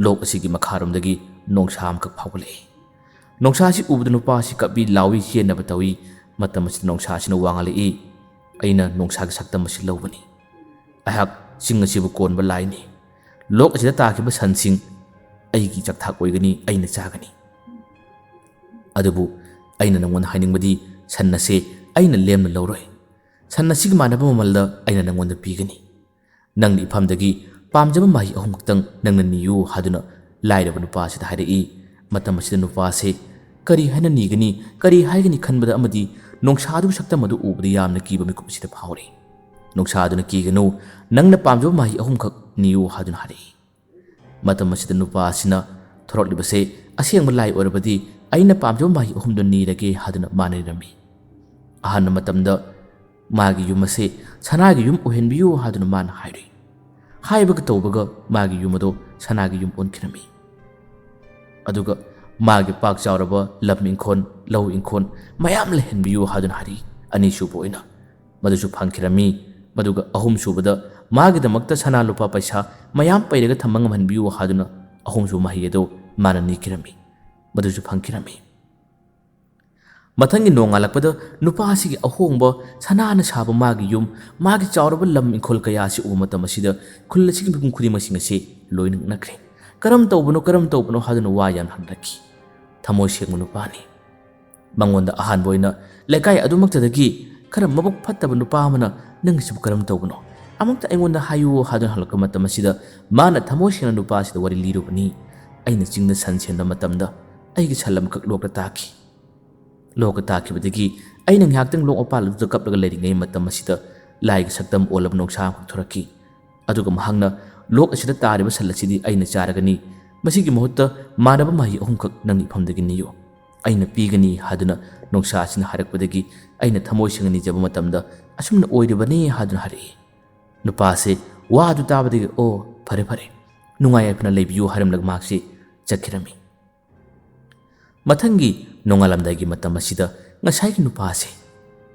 ꯂꯣꯛ ꯑꯁꯤꯒꯤ ꯃꯈꯥꯔꯣꯝꯗꯒꯤ ꯅꯣꯡꯁꯥ ꯑꯃꯈꯛ ꯐꯥꯎꯒꯠꯂꯛꯏ꯫ ꯅꯣꯡꯁꯥ ꯑꯁꯤ ꯎꯕꯗ ꯅꯨꯄꯥ ꯑꯁꯤ ꯀꯞꯄꯤ ꯂꯥꯎꯏ ꯆꯦꯟꯅꯕ ꯇꯧꯏ꯫ ꯃꯇꯝ ꯑꯁꯤꯗ ꯅꯣꯡꯁꯥ ꯑꯁꯤꯅ ꯋꯥ ꯉꯥꯡꯂꯛꯏ, "ꯑꯩꯅ ꯅꯣꯡꯁꯥꯒꯤ ꯁꯛꯇꯝ ꯑꯁꯤ ꯂꯧꯕꯅꯤ꯫ ꯑꯩꯍꯥꯛ ꯆꯤꯡ ꯑꯁꯤꯕꯨ ꯀꯣꯟꯕ ꯂꯥꯏꯅꯤ꯫ ꯂꯣꯛ ꯑꯁꯤꯗ ꯇꯥꯈꯤꯕ ꯁꯟꯁꯤꯡ ꯑꯩꯒꯤ ꯆꯥꯛꯊꯥꯛ ꯑꯣꯏꯒꯅꯤ, ꯑꯩꯅ ꯆꯥꯒꯅꯤ꯫ ꯑꯗꯨꯕꯨ ꯑꯩꯅ ꯅꯉꯣꯟꯗ ꯍꯥꯏꯅꯤꯡꯕꯗꯤ ꯁꯟ ꯑꯁꯦ ꯑꯩꯅ ꯂꯦꯝꯅ ꯂꯧꯔꯣꯏ꯫ ꯁꯟ ꯑꯁꯤꯒ ꯃꯥꯟꯅꯕ ꯃꯃꯜꯗ ꯑꯩꯅ ꯅꯉꯣꯟꯗ ꯄꯤꯒꯅꯤ꯫ ꯅꯪꯅ ꯏꯐꯝꯗꯒꯤ ꯄꯥꯝꯖꯕ ꯃꯍꯩ ꯑꯍꯨꯝ ꯈꯛꯇꯪ ꯅꯪꯅ ꯅꯤꯌꯨ" ꯍꯥꯏꯗꯨꯅ ꯂꯥꯏꯔꯕ ꯅꯨꯄꯥ ꯑꯁꯤꯗ ꯍꯥꯏꯔꯛꯏ꯫ ꯃꯇꯝ ꯑꯁꯤꯗ ꯅꯨꯄꯥ ꯑꯁꯤ ꯀꯔꯤ ꯍꯥꯏꯅ ꯅꯤꯒꯅꯤ, ꯀꯔꯤ ꯍꯥꯏꯒꯅꯤ ꯈꯟꯕꯗ ꯑꯃꯗꯤ ꯅꯣꯡꯁꯥꯗꯨꯒꯤ ꯁꯛꯇꯝ ꯑꯗꯨ ꯎꯕꯗ ꯌꯥꯝꯅ ꯀꯤꯕ ꯃꯤꯀꯨꯞ ꯑꯁꯤꯗ ꯐꯥꯎꯔꯤ꯫ ꯅꯣꯡꯁꯥꯗꯨꯅ ꯀꯤꯒꯅꯨ, ꯅꯪꯅ ꯄꯥꯝꯖꯕ ꯃꯍꯩ ꯑꯍꯨꯝꯈꯛ ꯅꯤꯌꯨ ꯍꯥꯏꯗꯨꯅ ꯍꯥꯏꯔꯛꯏ꯫ ꯃꯇꯝ ꯑꯁꯤꯗ ꯅꯨꯄꯥ ꯑꯁꯤꯅ ꯊꯣꯔꯛꯂꯤꯕꯁꯦ ꯑꯁꯦꯡꯕ ꯂꯥꯏ ꯑꯣꯏꯔꯕꯗꯤ ꯑꯩꯅ ꯄꯥꯝꯖꯕ ꯃꯍꯩ ꯑꯍꯨꯝꯗꯨ ꯅꯤꯔꯒꯦ ꯍꯥꯏꯗꯨꯅ ꯃꯥꯅ ꯅꯤꯔꯝꯃꯤ꯫ ꯑꯍꯥꯟꯕ ꯃꯇꯝꯗ ꯃꯥꯒꯤ ꯌꯨꯝ ꯑꯁꯦ ꯁꯅꯥꯒꯤ ꯌꯨꯝ ꯑꯣꯏꯍꯟꯕꯤꯌꯨ ꯍꯥꯏꯗꯨꯅ ꯃꯥꯅ ꯍꯥꯏꯔꯨꯏ꯫ ꯍꯥꯏꯕꯒ ꯇꯧꯕꯒ ꯃꯥꯒꯤ ꯌꯨꯝ ꯑꯗꯣ ꯁꯅꯥꯒꯤ ꯌꯨꯝ ꯑꯣꯟꯈꯤꯔꯝꯃꯤ꯫ ꯑꯗꯨꯒ ꯃꯥꯒꯤ ꯄꯥꯛ ꯆꯥꯎꯔꯕ ꯂꯝ ꯏꯪꯈꯣꯜ, ꯂꯧ ꯏꯪꯈꯣꯜ ꯃꯌꯥꯝ ꯂꯩꯍꯟꯕꯤꯌꯨ ꯍꯥꯏꯗꯨꯅ ꯍꯥꯏꯔꯛꯏ꯫ ꯑꯅꯤꯁꯨꯕ ꯑꯣꯏꯅ ꯃꯗꯨꯁꯨ ꯐꯪꯈꯤꯔꯝꯃꯤ꯫ ꯃꯗꯨꯒ ꯑꯍꯨꯝꯁꯨꯕꯗ ꯃꯥꯒꯤꯗꯃꯛꯇ ꯁꯅꯥ ꯂꯨꯄꯥ ꯄꯩꯁꯥ ꯃꯌꯥꯝ ꯄꯩꯔꯒ ꯊꯝꯕ ꯉꯝꯍꯟꯕꯤꯌꯨ ꯍꯥꯏꯗꯨꯅ ꯑꯍꯨꯝꯁꯨꯕ ꯃꯍꯩ ꯑꯗꯨ ꯃꯥꯅ ꯅꯤꯈꯤꯔꯝꯃꯤ꯫ ꯃꯗꯨꯁꯨ ꯐꯪꯈꯤꯔꯝꯃꯤ꯫ ꯃꯊꯪꯒꯤ ꯅꯣꯡꯉꯥꯜꯂꯛꯄꯗ ꯅꯨꯄꯥ ꯑꯁꯤꯒꯤ ꯑꯍꯣꯡꯕ ꯁꯅꯥꯅ ꯁꯥꯕ ꯃꯥꯒꯤ ꯌꯨꯝ, ꯃꯥꯒꯤ ꯆꯥꯎꯔꯕ ꯂꯝ ꯏꯪꯈꯣꯜ ꯀꯌꯥ ꯑꯁꯤ ꯎꯕ ꯃꯇꯝ ꯑꯁꯤꯗ ꯈꯨꯜ ꯑꯁꯤꯒꯤ ꯃꯤꯄꯨꯝ ꯈꯨꯗꯤꯡꯃꯛꯁꯤꯡ ꯑꯁꯤ ꯂꯣꯏꯅ ꯉꯛꯅꯈ꯭ꯔꯦ꯫ "ꯀꯔꯝ ꯇꯧꯕꯅꯣ, ꯀꯔꯝ ꯇꯧꯕꯅꯣ?" ꯍꯥꯏꯗꯨꯅ ꯋꯥ ꯌꯥꯝ ꯍꯪꯅꯔꯛꯈꯤ꯫ ꯊꯃꯣꯏ ꯁꯦꯡꯕ ꯅꯨꯄꯥꯅꯤ꯫ ꯃꯉꯣꯟꯗ ꯑꯍꯥꯟꯕ ꯑꯣꯏꯅ ꯂꯩꯀꯥꯏ ꯑꯗꯨꯃꯛꯇꯗꯒꯤ ꯈꯔ ꯃꯕꯨꯛ ꯐꯠꯇꯕ ꯅꯨꯄꯥ ꯑꯃꯅ, "ꯅꯪꯒꯤꯁꯤꯕꯨ ꯀꯔꯝ ꯇꯧꯕꯅꯣ? ꯑꯃꯨꯛꯇ ꯑꯩꯉꯣꯟꯗ ꯍꯥꯏꯌꯨ" ꯍꯥꯏꯗꯨꯅ ꯍꯜꯂꯛꯄ ꯃꯇꯝ ꯑꯁꯤꯗ ꯃꯥꯅ ꯊꯃꯣꯏ ꯁꯦꯡꯅ ꯅꯨꯄꯥ ꯑꯁꯤꯗ ꯋꯥꯔꯤ ꯂꯤꯔꯨꯕꯅꯤ꯫ "ꯑꯩꯅ ꯆꯤꯡꯗ ꯁꯟ ꯁꯦꯟꯕ ꯃꯇꯝꯗ ꯑꯩꯒꯤ ꯁꯟ ꯑꯃꯈꯛ ꯂꯣꯛꯇ ꯇꯥꯈꯤ꯫ ꯂꯣꯛꯇ ꯇꯥꯈꯤꯕꯗꯒꯤ ꯑꯩꯅ ꯉꯥꯏꯍꯥꯛꯇꯪ ꯂꯣꯛ ꯃꯄꯥꯜ ꯑꯗꯨꯗ ꯀꯞꯂꯒ ꯂꯩꯔꯤꯉꯩ ꯃꯇꯝ ꯑꯁꯤꯗ ꯂꯥꯏꯒꯤ ꯁꯛꯇꯝ ꯑꯣꯜꯂꯕ ꯅꯣꯡꯁꯥ ꯑꯃꯈꯛ ꯊꯣꯔꯛꯈꯤ꯫ ꯑꯗꯨꯒ ꯃꯍꯥꯛꯅ, 'ꯂꯣꯛ ꯑꯁꯤꯗ ꯇꯥꯔꯤꯕ ꯁꯟ ꯑꯁꯤꯗꯤ ꯑꯩꯅ ꯆꯥꯔꯒꯅꯤ꯫ ꯃꯁꯤꯒꯤ ꯃꯍꯨꯠꯇ ꯃꯥꯟꯅꯕ ꯃꯍꯩ ꯑꯍꯨꯝꯈꯛ ꯅꯪꯒꯤ ꯏꯐꯝꯗꯒꯤ ꯅꯤꯌꯨ꯫ ꯑꯩꯅ ꯄꯤꯒꯅꯤ' ꯍꯥꯏꯗꯨꯅ ꯅꯣꯡꯁꯥ ꯑꯁꯤꯅ ꯍꯥꯏꯔꯛꯄꯗꯒꯤ ꯑꯩꯅ ꯊꯃꯣꯏ ꯁꯦꯡꯅ ꯅꯤꯖꯕ ꯃꯇꯝꯗ ꯑꯁꯨꯝꯅ ꯑꯣꯏꯔꯤꯕꯅꯤ ꯍꯥꯏꯗꯨꯅ ꯍꯥꯏꯔꯛꯏ꯫ ꯅꯨꯄꯥ ꯑꯁꯤ ꯋꯥ ꯑꯗꯨ ꯇꯥꯕꯗꯒꯤ, "ꯑꯣ, ꯐꯔꯦ, ꯐꯔꯦ, ꯅꯨꯡꯉꯥꯏ ꯌꯥꯏꯐꯅ ꯂꯩꯕꯤꯌꯨ" ꯍꯥꯏꯔꯝꯂꯒ ꯃꯍꯥꯛꯁꯤ ꯆꯠꯈꯤꯔꯝꯃꯤ꯫ ꯃꯊꯪꯒꯤ ꯅꯣꯡꯉꯥꯜꯂꯝꯗꯥꯏꯒꯤ ꯃꯇꯝ ꯑꯁꯤꯗ ꯉꯁꯥꯏꯒꯤ ꯅꯨꯄꯥ ꯑꯁꯤ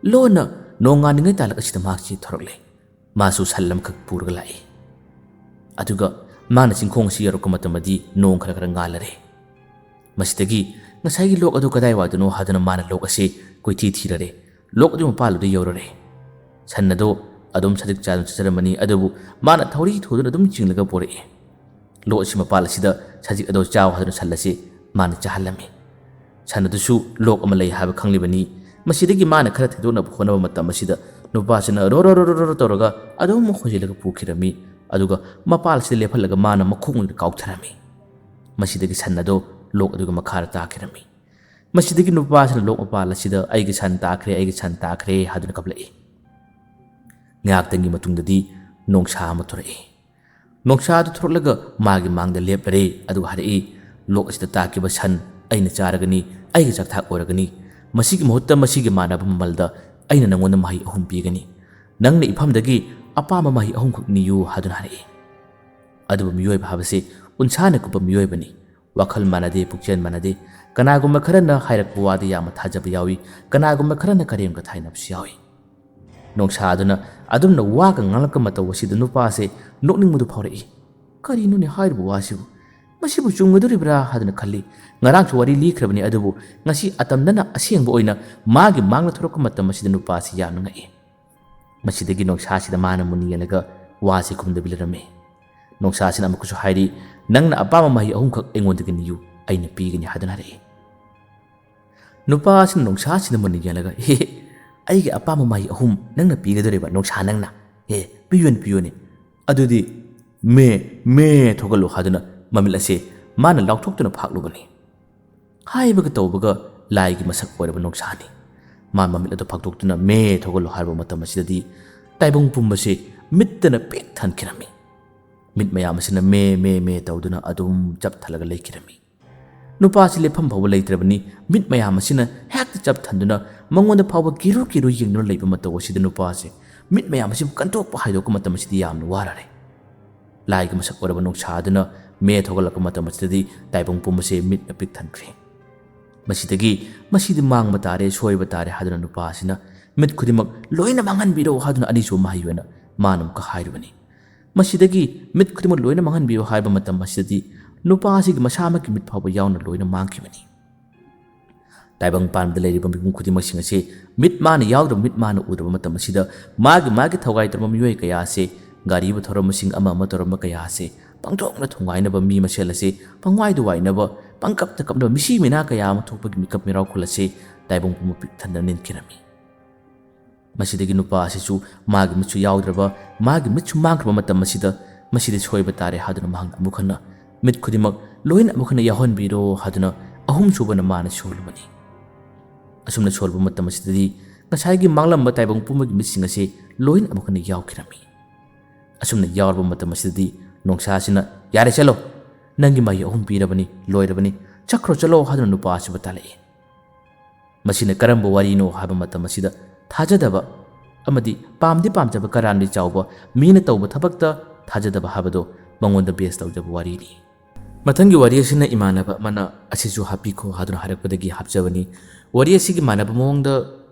ꯂꯣꯟꯅ ꯅꯣꯡꯉꯥꯟꯅꯤꯡꯉꯩ ꯇꯥꯂꯛ ꯑꯁꯤꯗ ꯃꯍꯥꯛꯁꯤ ꯊꯣꯔꯛꯂꯦ꯫ ꯃꯥꯁꯨ ꯁꯟ ꯑꯃꯈꯛ ꯄꯨꯔꯒ ꯂꯥꯛꯏ꯫ ꯑꯗꯨꯒ ꯃꯥꯅ ꯆꯤꯡꯈꯣꯡ ꯑꯁꯤ ꯌꯧꯔꯛꯄ ꯃꯇꯝꯗꯗꯤ ꯅꯣꯡ ꯈꯔ ꯈꯔ ꯉꯥꯜꯂꯔꯦ꯫ ꯃꯁꯤꯗꯒꯤ ꯉꯁꯥꯏꯒꯤ ꯂꯣꯛ ꯑꯗꯨ ꯀꯗꯥꯏꯋꯥꯏꯗꯅꯣ ꯍꯥꯏꯗꯨꯅ ꯃꯥꯅ ꯂꯣꯛ ꯑꯁꯤ ꯀꯣꯏꯊꯤ ꯊꯤꯔꯔꯦ꯫ ꯂꯣꯛ ꯑꯗꯨꯒꯤ ꯃꯄꯥꯜꯗꯨꯗ ꯌꯧꯔꯔꯦ꯫ ꯁꯟ ꯑꯗꯣ ꯑꯗꯨꯝ ꯁꯖꯤꯛ ꯆꯥꯗꯨꯅ ꯆꯠꯆꯔꯝꯕꯅꯤ, ꯑꯗꯨꯕꯨ ꯃꯥꯅ ꯊꯧꯔꯤ ꯊꯨꯗꯨꯅ ꯑꯗꯨꯝ ꯆꯤꯡꯂꯒ ꯄꯣꯔꯛꯏ꯫ ꯂꯣꯛ ꯑꯁꯤ ꯃꯄꯥꯜ ꯑꯁꯤꯗ ꯁꯖꯤꯛ ꯑꯗꯣ ꯆꯥꯎ ꯍꯥꯏꯗꯨꯅ ꯁꯟ ꯑꯁꯤ ꯃꯥꯅ ꯆꯥꯍꯜꯂꯝꯃꯤ꯫ ꯁꯟ ꯑꯗꯨꯁꯨ ꯂꯣꯛ ꯑꯃ ꯂꯩ ꯍꯥꯏꯕ ꯈꯪꯂꯤꯕꯅꯤ꯫ ꯃꯁꯤꯗꯒꯤ ꯃꯥꯅ ꯈꯔ ꯊꯩꯗꯣꯛꯅꯕ ꯍꯣꯠꯅꯕ ꯃꯇꯝ ꯑꯁꯤꯗ ꯅꯨꯄꯥꯁꯤꯅ ꯔꯣ ꯔꯣ ꯔꯣ ꯔꯣ ꯔꯣ ꯇꯧꯔꯒ ꯑꯗꯨꯝ ꯍꯣꯟꯖꯤꯜꯂꯒ ꯄꯨꯈꯤꯔꯝꯃꯤ꯫ ꯑꯗꯨꯒ ꯃꯄꯥꯜ ꯑꯁꯤꯗ ꯂꯦꯞꯍꯜꯂꯒ ꯃꯥꯅ ꯃꯈꯣꯡ ꯑꯣꯏꯅ ꯀꯥꯎꯊꯔꯝꯃꯤ꯫ ꯃꯁꯤꯗꯒꯤ ꯁꯟ ꯑꯗꯣ ꯂꯣꯛ ꯑꯗꯨꯒꯤ ꯃꯈꯥꯗ ꯇꯥꯈꯤꯔꯝꯃꯤ꯫ ꯃꯁꯤꯗꯒꯤ ꯅꯨꯄꯥꯁꯤꯅ ꯂꯣꯛ ꯃꯄꯥꯜ ꯑꯁꯤꯗ "ꯑꯩꯒꯤ ꯁꯟ ꯇꯥꯈ꯭ꯔꯦ, ꯑꯩꯒꯤ ꯁꯟ ꯇꯥꯈ꯭ꯔꯦ" ꯍꯥꯏꯗꯨꯅ ꯀꯞꯂꯛꯏ꯫ ꯉꯥꯏꯍꯥꯛꯇꯪꯒꯤ ꯃꯇꯨꯡꯗꯗꯤ ꯅꯣꯡꯁꯥ ꯑꯃ ꯊꯣꯔꯛꯏ꯫ ꯅꯣꯡꯁꯥ ꯑꯗꯨ ꯊꯣꯔꯛꯂꯒ ꯃꯥꯒꯤ ꯃꯥꯡꯗ ꯂꯦꯞꯂꯔꯦ, ꯑꯗꯨꯒ ꯍꯥꯏꯔꯛꯏ, "ꯂꯣꯛ ꯑꯁꯤꯗ ꯇꯥꯈꯤꯕ ꯁꯟ ꯑꯩꯅ ꯆꯥꯔꯒꯅꯤ, ꯑꯩꯒꯤ ꯆꯥꯛꯊꯥꯛ ꯑꯣꯏꯔꯒꯅꯤ꯫ "ꯃꯁꯤꯒꯤ ꯃꯍꯨꯠꯇ ꯃꯁꯤꯒꯤ ꯃꯥꯟꯅꯕ ꯃꯃꯜꯗ ꯑꯩꯅ ꯅꯪꯉꯣꯟꯗ ꯃꯍꯩ ꯑꯍꯨꯝ ꯄꯤꯒꯅꯤ꯫ ꯅꯪꯅ ꯏꯐꯝꯗꯒꯤ ꯑꯄꯥꯝꯕ ꯃꯍꯩ ꯑꯍꯨꯝꯈꯛ ꯅꯤꯌꯨ" ꯍꯥꯏꯗꯨꯅ ꯍꯥꯏꯔꯛꯏ꯫ ꯑꯗꯨꯕꯨ ꯃꯤꯑꯣꯏꯕ ꯍꯥꯏꯕꯁꯤ ꯎꯟꯁꯥꯅ ꯀꯨꯞꯄ ꯃꯤꯑꯣꯏꯕꯅꯤ꯫ ꯋꯥꯈꯜ ꯃꯥꯟꯅꯗꯦ, ꯄꯨꯛꯆꯦꯜ ꯃꯥꯟꯅꯗꯦ꯫ ꯀꯅꯥꯒꯨꯝꯕ ꯈꯔꯅ ꯍꯥꯏꯔꯛꯄ ꯋꯥꯗ ꯌꯥꯝꯅ ꯊꯥꯖꯕ ꯌꯥꯎꯏ, ꯀꯅꯥꯒꯨꯝꯕ ꯈꯔꯅ ꯀꯔꯦꯝ ꯀꯊꯥꯏꯅꯕꯁꯨ ꯌꯥꯎꯏ꯫ ꯅꯣꯡꯁꯥ ꯑꯗꯨꯅ ꯑꯗꯨꯝꯅ ꯋꯥꯒ ꯉꯥꯡꯂꯛꯄ ꯃꯇꯧ ꯑꯁꯤꯗ ꯅꯨꯄꯥ ꯑꯁꯤ ꯅꯣꯛꯅꯤꯡꯕꯗꯨ ꯐꯥꯎꯔꯛꯏ꯫ "ꯀꯔꯤꯅꯣꯅꯦ ꯍꯥꯏꯔꯤꯕ ꯋꯥꯁꯤꯕꯨ? ꯃꯁꯤꯕꯨ ꯆꯨꯝꯒꯗꯧꯔꯤꯕ꯭ꯔꯥ?" ꯍꯥꯏꯗꯨꯅ ꯈꯜꯂꯤ꯫ ꯉꯔꯥꯡꯁꯨ ꯋꯥꯔꯤ ꯂꯤꯈ꯭ꯔꯕꯅꯤ, ꯑꯗꯨꯕꯨ ꯉꯁꯤ ꯑꯇꯝꯅꯅ ꯑꯁꯦꯡꯕ ꯑꯣꯏꯅ ꯃꯥꯒꯤ ꯃꯥꯡꯗ ꯊꯣꯔꯛꯄ ꯃꯇꯝ ꯑꯁꯤꯗ ꯅꯨꯄꯥ ꯑꯁꯤ ꯌꯥꯝꯅ ꯉꯛꯏ꯫ ꯃꯁꯤꯗꯒꯤ ꯅꯣꯡꯁꯥꯁꯤꯗ ꯃꯥꯅ ꯃꯨꯟꯅ ꯌꯦꯡꯂꯒ ꯋꯥꯁꯤ ꯈꯨꯝꯗꯕꯤ ꯂꯩꯔꯝꯃꯤ꯫ ꯅꯣꯡꯁꯥꯁꯤꯅ ꯑꯃꯨꯛꯀꯁꯨ ꯍꯥꯏꯔꯤ, "ꯅꯪꯅ ꯑꯄꯥꯝꯕ ꯃꯍꯩ ꯑꯍꯨꯝꯈꯛ ꯑꯩꯉꯣꯟꯗꯒꯤ ꯅꯤꯌꯨ, ꯑꯩꯅ ꯄꯤꯒꯅꯤ" ꯍꯥꯏꯗꯨꯅ ꯍꯥꯏꯔꯛꯏ꯫ ꯅꯨꯄꯥ ꯑꯁꯤꯅ ꯅꯣꯡꯁꯥꯁꯤꯗ ꯃꯨꯟꯅ ꯌꯦꯡꯂꯒ, "ꯍꯦ ꯍꯦ, ꯑꯩꯒꯤ ꯑꯄꯥꯝꯕ ꯃꯍꯩ ꯑꯍꯨꯝ ꯅꯪꯅ ꯄꯤꯒꯗꯧꯔꯤꯕ, ꯅꯣꯡꯁꯥ ꯅꯪꯅ? ꯍꯦ, ꯄꯤꯌꯨꯅꯦ, ꯄꯤꯌꯨꯅꯦ꯫ ꯑꯗꯨꯗꯤ ꯃꯦ, ꯃꯦ ꯊꯣꯛꯍꯜꯂꯨ" ꯍꯥꯏꯗꯨꯅ ꯃꯃꯤꯠ ꯑꯁꯦ ꯃꯥꯅ ꯂꯥꯎꯊꯣꯛꯇꯨꯅ ꯐꯥꯛꯂꯨꯕꯅꯤ꯫ ꯍꯥꯏꯕꯒ ꯇꯧꯕꯒ ꯂꯥꯏꯒꯤ ꯃꯁꯛ ꯑꯣꯏꯔꯕ ꯅꯣꯡꯁꯥꯅꯤ꯫ ꯃꯥ ꯃꯃꯤꯠ ꯑꯗꯨ ꯐꯥꯛꯇꯣꯛꯇꯨꯅ "ꯃꯦ ꯊꯣꯛꯍꯜꯂꯨ" ꯍꯥꯏꯔꯕ ꯃꯇꯝ ꯑꯁꯤꯗꯗꯤ ꯇꯥꯏꯕꯪ ꯄꯨꯝꯕꯁꯦ ꯃꯤꯠꯇꯅ ꯄꯤꯛ ꯊꯟꯈꯤꯔꯝꯃꯤ꯫ ꯃꯤꯠ ꯃꯌꯥꯝ ꯑꯁꯤꯅ "ꯃꯦ, ꯃꯦ, ꯃꯦ" ꯇꯧꯗꯨꯅ ꯑꯗꯨꯝ ꯆꯞ ꯊꯜꯂꯒ ꯂꯩꯈꯤꯔꯝꯃꯤ꯫ ꯅꯨꯄꯥꯁꯤ ꯂꯦꯞꯐꯝ ꯐꯥꯎꯕ ꯂꯩꯇ꯭ꯔꯕꯅꯤ꯫ ꯃꯤꯠ ꯃꯌꯥꯝ ꯑꯁꯤꯅ ꯍꯦꯛꯇ ꯆꯞ ꯊꯟꯗꯨꯅ ꯃꯉꯣꯟꯗ ꯐꯥꯎꯕ ꯀꯤꯔꯨ ꯀꯤꯔꯨ ꯌꯦꯡꯗꯨꯅ ꯂꯩꯕ ꯃꯇꯧ ꯑꯁꯤꯗ ꯅꯨꯄꯥꯁꯦ ꯃꯤꯠ ꯃꯌꯥꯝ ꯑꯁꯤꯕꯨ ꯀꯟꯊꯣꯛꯄ ꯍꯥꯏꯗꯣꯛꯄ ꯃꯇꯝ ꯑꯁꯤꯗ ꯌꯥꯝꯅ ꯋꯥꯔꯔꯦ꯫ ꯂꯥꯏꯒꯤ ꯃꯁꯛ ꯑꯣꯏꯔꯕ ꯅꯣꯡꯁꯥ ꯑꯗꯨꯅ ꯃꯦ ꯊꯣꯛꯍꯜꯂꯛꯄ ꯃꯇꯝ ꯑꯁꯤꯗꯗꯤ ꯇꯥꯏꯕꯪ ꯄꯨꯝꯕꯁꯦ ꯃꯤꯠꯅ ꯄꯤꯛ ꯊꯟꯈ꯭ꯔꯦ꯫ ꯃꯁꯤꯗꯒꯤ "ꯃꯁꯤꯗꯤ ꯃꯥꯡꯕ ꯇꯥꯔꯦ, ꯁꯣꯏꯕ ꯇꯥꯔꯦ" ꯍꯥꯏꯗꯨꯅ ꯅꯨꯄꯥ ꯑꯁꯤꯅ "ꯃꯤꯠ ꯈꯨꯗꯤꯡꯃꯛ ꯂꯣꯏꯅ ꯃꯥꯡꯍꯟꯕꯤꯔꯣ" ꯍꯥꯏꯗꯨꯅ ꯑꯅꯤꯁꯨꯕ ꯃꯍꯩ ꯑꯣꯏꯅ ꯃꯥꯅ ꯑꯃꯨꯛꯀ ꯍꯥꯏꯔꯨꯕꯅꯤ꯫ ꯃꯁꯤꯗꯒꯤ "ꯃꯤꯠ ꯈꯨꯗꯤꯡꯃꯛ ꯂꯣꯏꯅ ꯃꯥꯡꯍꯟꯕꯤꯌꯨ" ꯍꯥꯏꯕ ꯃꯇꯝ ꯑꯁꯤꯗꯗꯤ ꯅꯨꯄꯥ ꯑꯁꯤꯒꯤ ꯃꯁꯥꯃꯛꯀꯤ ꯃꯤꯠ ꯐꯥꯎꯕ ꯌꯥꯎꯅ ꯂꯣꯏꯅ ꯃꯥꯡꯈꯤꯕꯅꯤ꯫ ꯇꯥꯏꯕꯪ ꯄꯥꯟꯕꯗ ꯂꯩꯔꯤꯕ ꯃꯤꯄꯨꯝ ꯈꯨꯗꯤꯡꯃꯛꯁꯤꯡ ꯑꯁꯤ ꯃꯤꯠ ꯃꯥꯅ ꯌꯥꯎꯗ꯭ꯔꯕ, ꯃꯤꯠ ꯃꯥꯅ ꯎꯗ꯭ꯔꯕ ꯃꯇꯝ ꯑꯁꯤꯗ ꯃꯥꯒꯤ ꯃꯥꯒꯤ ꯊꯧꯒꯥꯏ ꯇꯧꯔꯝꯕ ꯃꯤꯑꯣꯏ ꯀꯌꯥ ꯑꯁꯤ, ꯒꯥꯔꯤꯕꯨ ꯊꯧꯔꯝꯕꯁꯤꯡ, ꯑꯃ ꯑꯃ ꯇꯧꯔꯝꯕ ꯀꯌꯥ ꯑꯁꯤ, ꯄꯪꯊꯣꯛꯅ ꯊꯨꯡꯒꯥꯏꯅꯕ, ꯃꯤ ꯃꯁꯦꯜ ꯑꯁꯤ ꯄꯪꯋꯥꯏꯗ ꯋꯥꯏꯅꯕ, ꯄꯪꯀꯞꯇ ꯀꯞꯅꯕ, ꯃꯤꯁꯤ ꯃꯤꯅꯥ ꯀꯌꯥ ꯑꯃ ꯊꯣꯛꯄꯒꯤ ꯃꯤꯀꯞ ꯃꯤꯔꯥꯎꯈꯣꯜ ꯑꯁꯤ ꯇꯥꯏꯕꯪ ꯄꯨꯝꯕ ꯄꯤꯛ ꯊꯟꯅ ꯅꯤꯟꯈꯤꯔꯝꯃꯤ꯫ ꯃꯁꯤꯗꯒꯤ ꯅꯨꯄꯥ ꯑꯁꯤꯁꯨ ꯃꯥꯒꯤ ꯃꯤꯠꯁꯨ ꯌꯥꯎꯗ꯭ꯔꯕ, ꯃꯥꯒꯤ ꯃꯤꯠꯁꯨ ꯃꯥꯡꯈ꯭ꯔꯕ ꯃꯇꯝ ꯑꯁꯤꯗ ꯃꯁꯤꯗꯤ ꯁꯣꯏꯕ ꯇꯥꯔꯦ ꯍꯥꯏꯗꯨꯅ ꯃꯍꯥꯛꯅ ꯑꯃꯨꯛ ꯍꯟꯅ "ꯃꯤꯠ ꯈꯨꯗꯤꯡꯃꯛ ꯂꯣꯏꯅ ꯑꯃꯨꯛ ꯍꯟꯅ ꯌꯥꯎꯍꯟꯕꯤꯔꯣ" ꯍꯥꯏꯗꯨꯅ ꯑꯍꯨꯝꯁꯨꯕꯅ ꯃꯥꯅ ꯁꯣꯜꯂꯨꯕꯅꯤ꯫ ꯑꯁꯨꯝꯅ ꯁꯣꯜꯂꯨꯕ ꯃꯇꯝ ꯑꯁꯤꯗꯗꯤ ꯉꯁꯥꯏꯒꯤ ꯃꯥꯡꯂꯝꯕ ꯇꯥꯏꯕꯪ ꯄꯨꯝꯕꯒꯤ ꯃꯤꯠꯁꯤꯡ ꯑꯁꯤ ꯂꯣꯏꯅ ꯑꯃꯨꯛ ꯍꯟꯅ ꯌꯥꯎꯈꯤꯔꯝꯃꯤ꯫ ꯑꯁꯨꯝꯅ ꯌꯥꯎꯔꯕ ꯃꯇꯝ ꯑꯁꯤꯗꯗꯤ ꯅꯣꯡꯁꯥ ꯑꯁꯤꯅ "ꯌꯥꯔꯦ, ꯆꯠꯂꯣ, ꯅꯪꯒꯤ ꯃꯍꯩ ꯑꯍꯨꯝ ꯄꯤꯔꯕꯅꯤ, ꯂꯣꯏꯔꯕꯅꯤ, ꯆꯠꯈ꯭ꯔꯣ, ꯆꯠꯂꯣ" ꯍꯥꯏꯗꯨꯅ ꯅꯨꯄꯥ ꯑꯁꯤꯕꯨ ꯇꯥꯜꯂꯛꯏ꯫ ꯃꯁꯤꯅ ꯀꯔꯝꯕ ꯋꯥꯔꯤꯅꯣ ꯍꯥꯏꯕ ꯃꯇꯝ ꯑꯁꯤꯗ ꯊꯥꯖꯗꯕ ꯑꯃꯗꯤ ꯄꯥꯝꯗꯤ ꯄꯥꯝꯖꯕ ꯀꯔꯥꯟꯗꯤ ꯆꯥꯎꯕ ꯃꯤꯅ ꯇꯧꯕ ꯊꯕꯛꯇ ꯊꯥꯖꯗꯕ ꯍꯥꯏꯕꯗꯣ ꯃꯉꯣꯟꯗ base ꯇꯧꯖꯕ ꯋꯥꯔꯤꯅꯤ꯫ ꯃꯊꯪꯒꯤ ꯋꯥꯔꯤ ꯑꯁꯤꯅ ꯏꯃꯥꯟꯅꯕ ꯑꯃꯅ "ꯑꯁꯤꯁꯨ ꯍꯥꯞꯄꯤꯈꯣ" ꯍꯥꯏꯗꯨꯅ ꯍꯥꯏꯔꯛꯄꯗꯒꯤ ꯍꯥꯞꯆꯕꯅꯤ꯫ ꯋꯥꯔꯤ ꯑꯁꯤꯒꯤ ꯃꯥꯟꯅꯕ ꯃꯑꯣꯡꯗ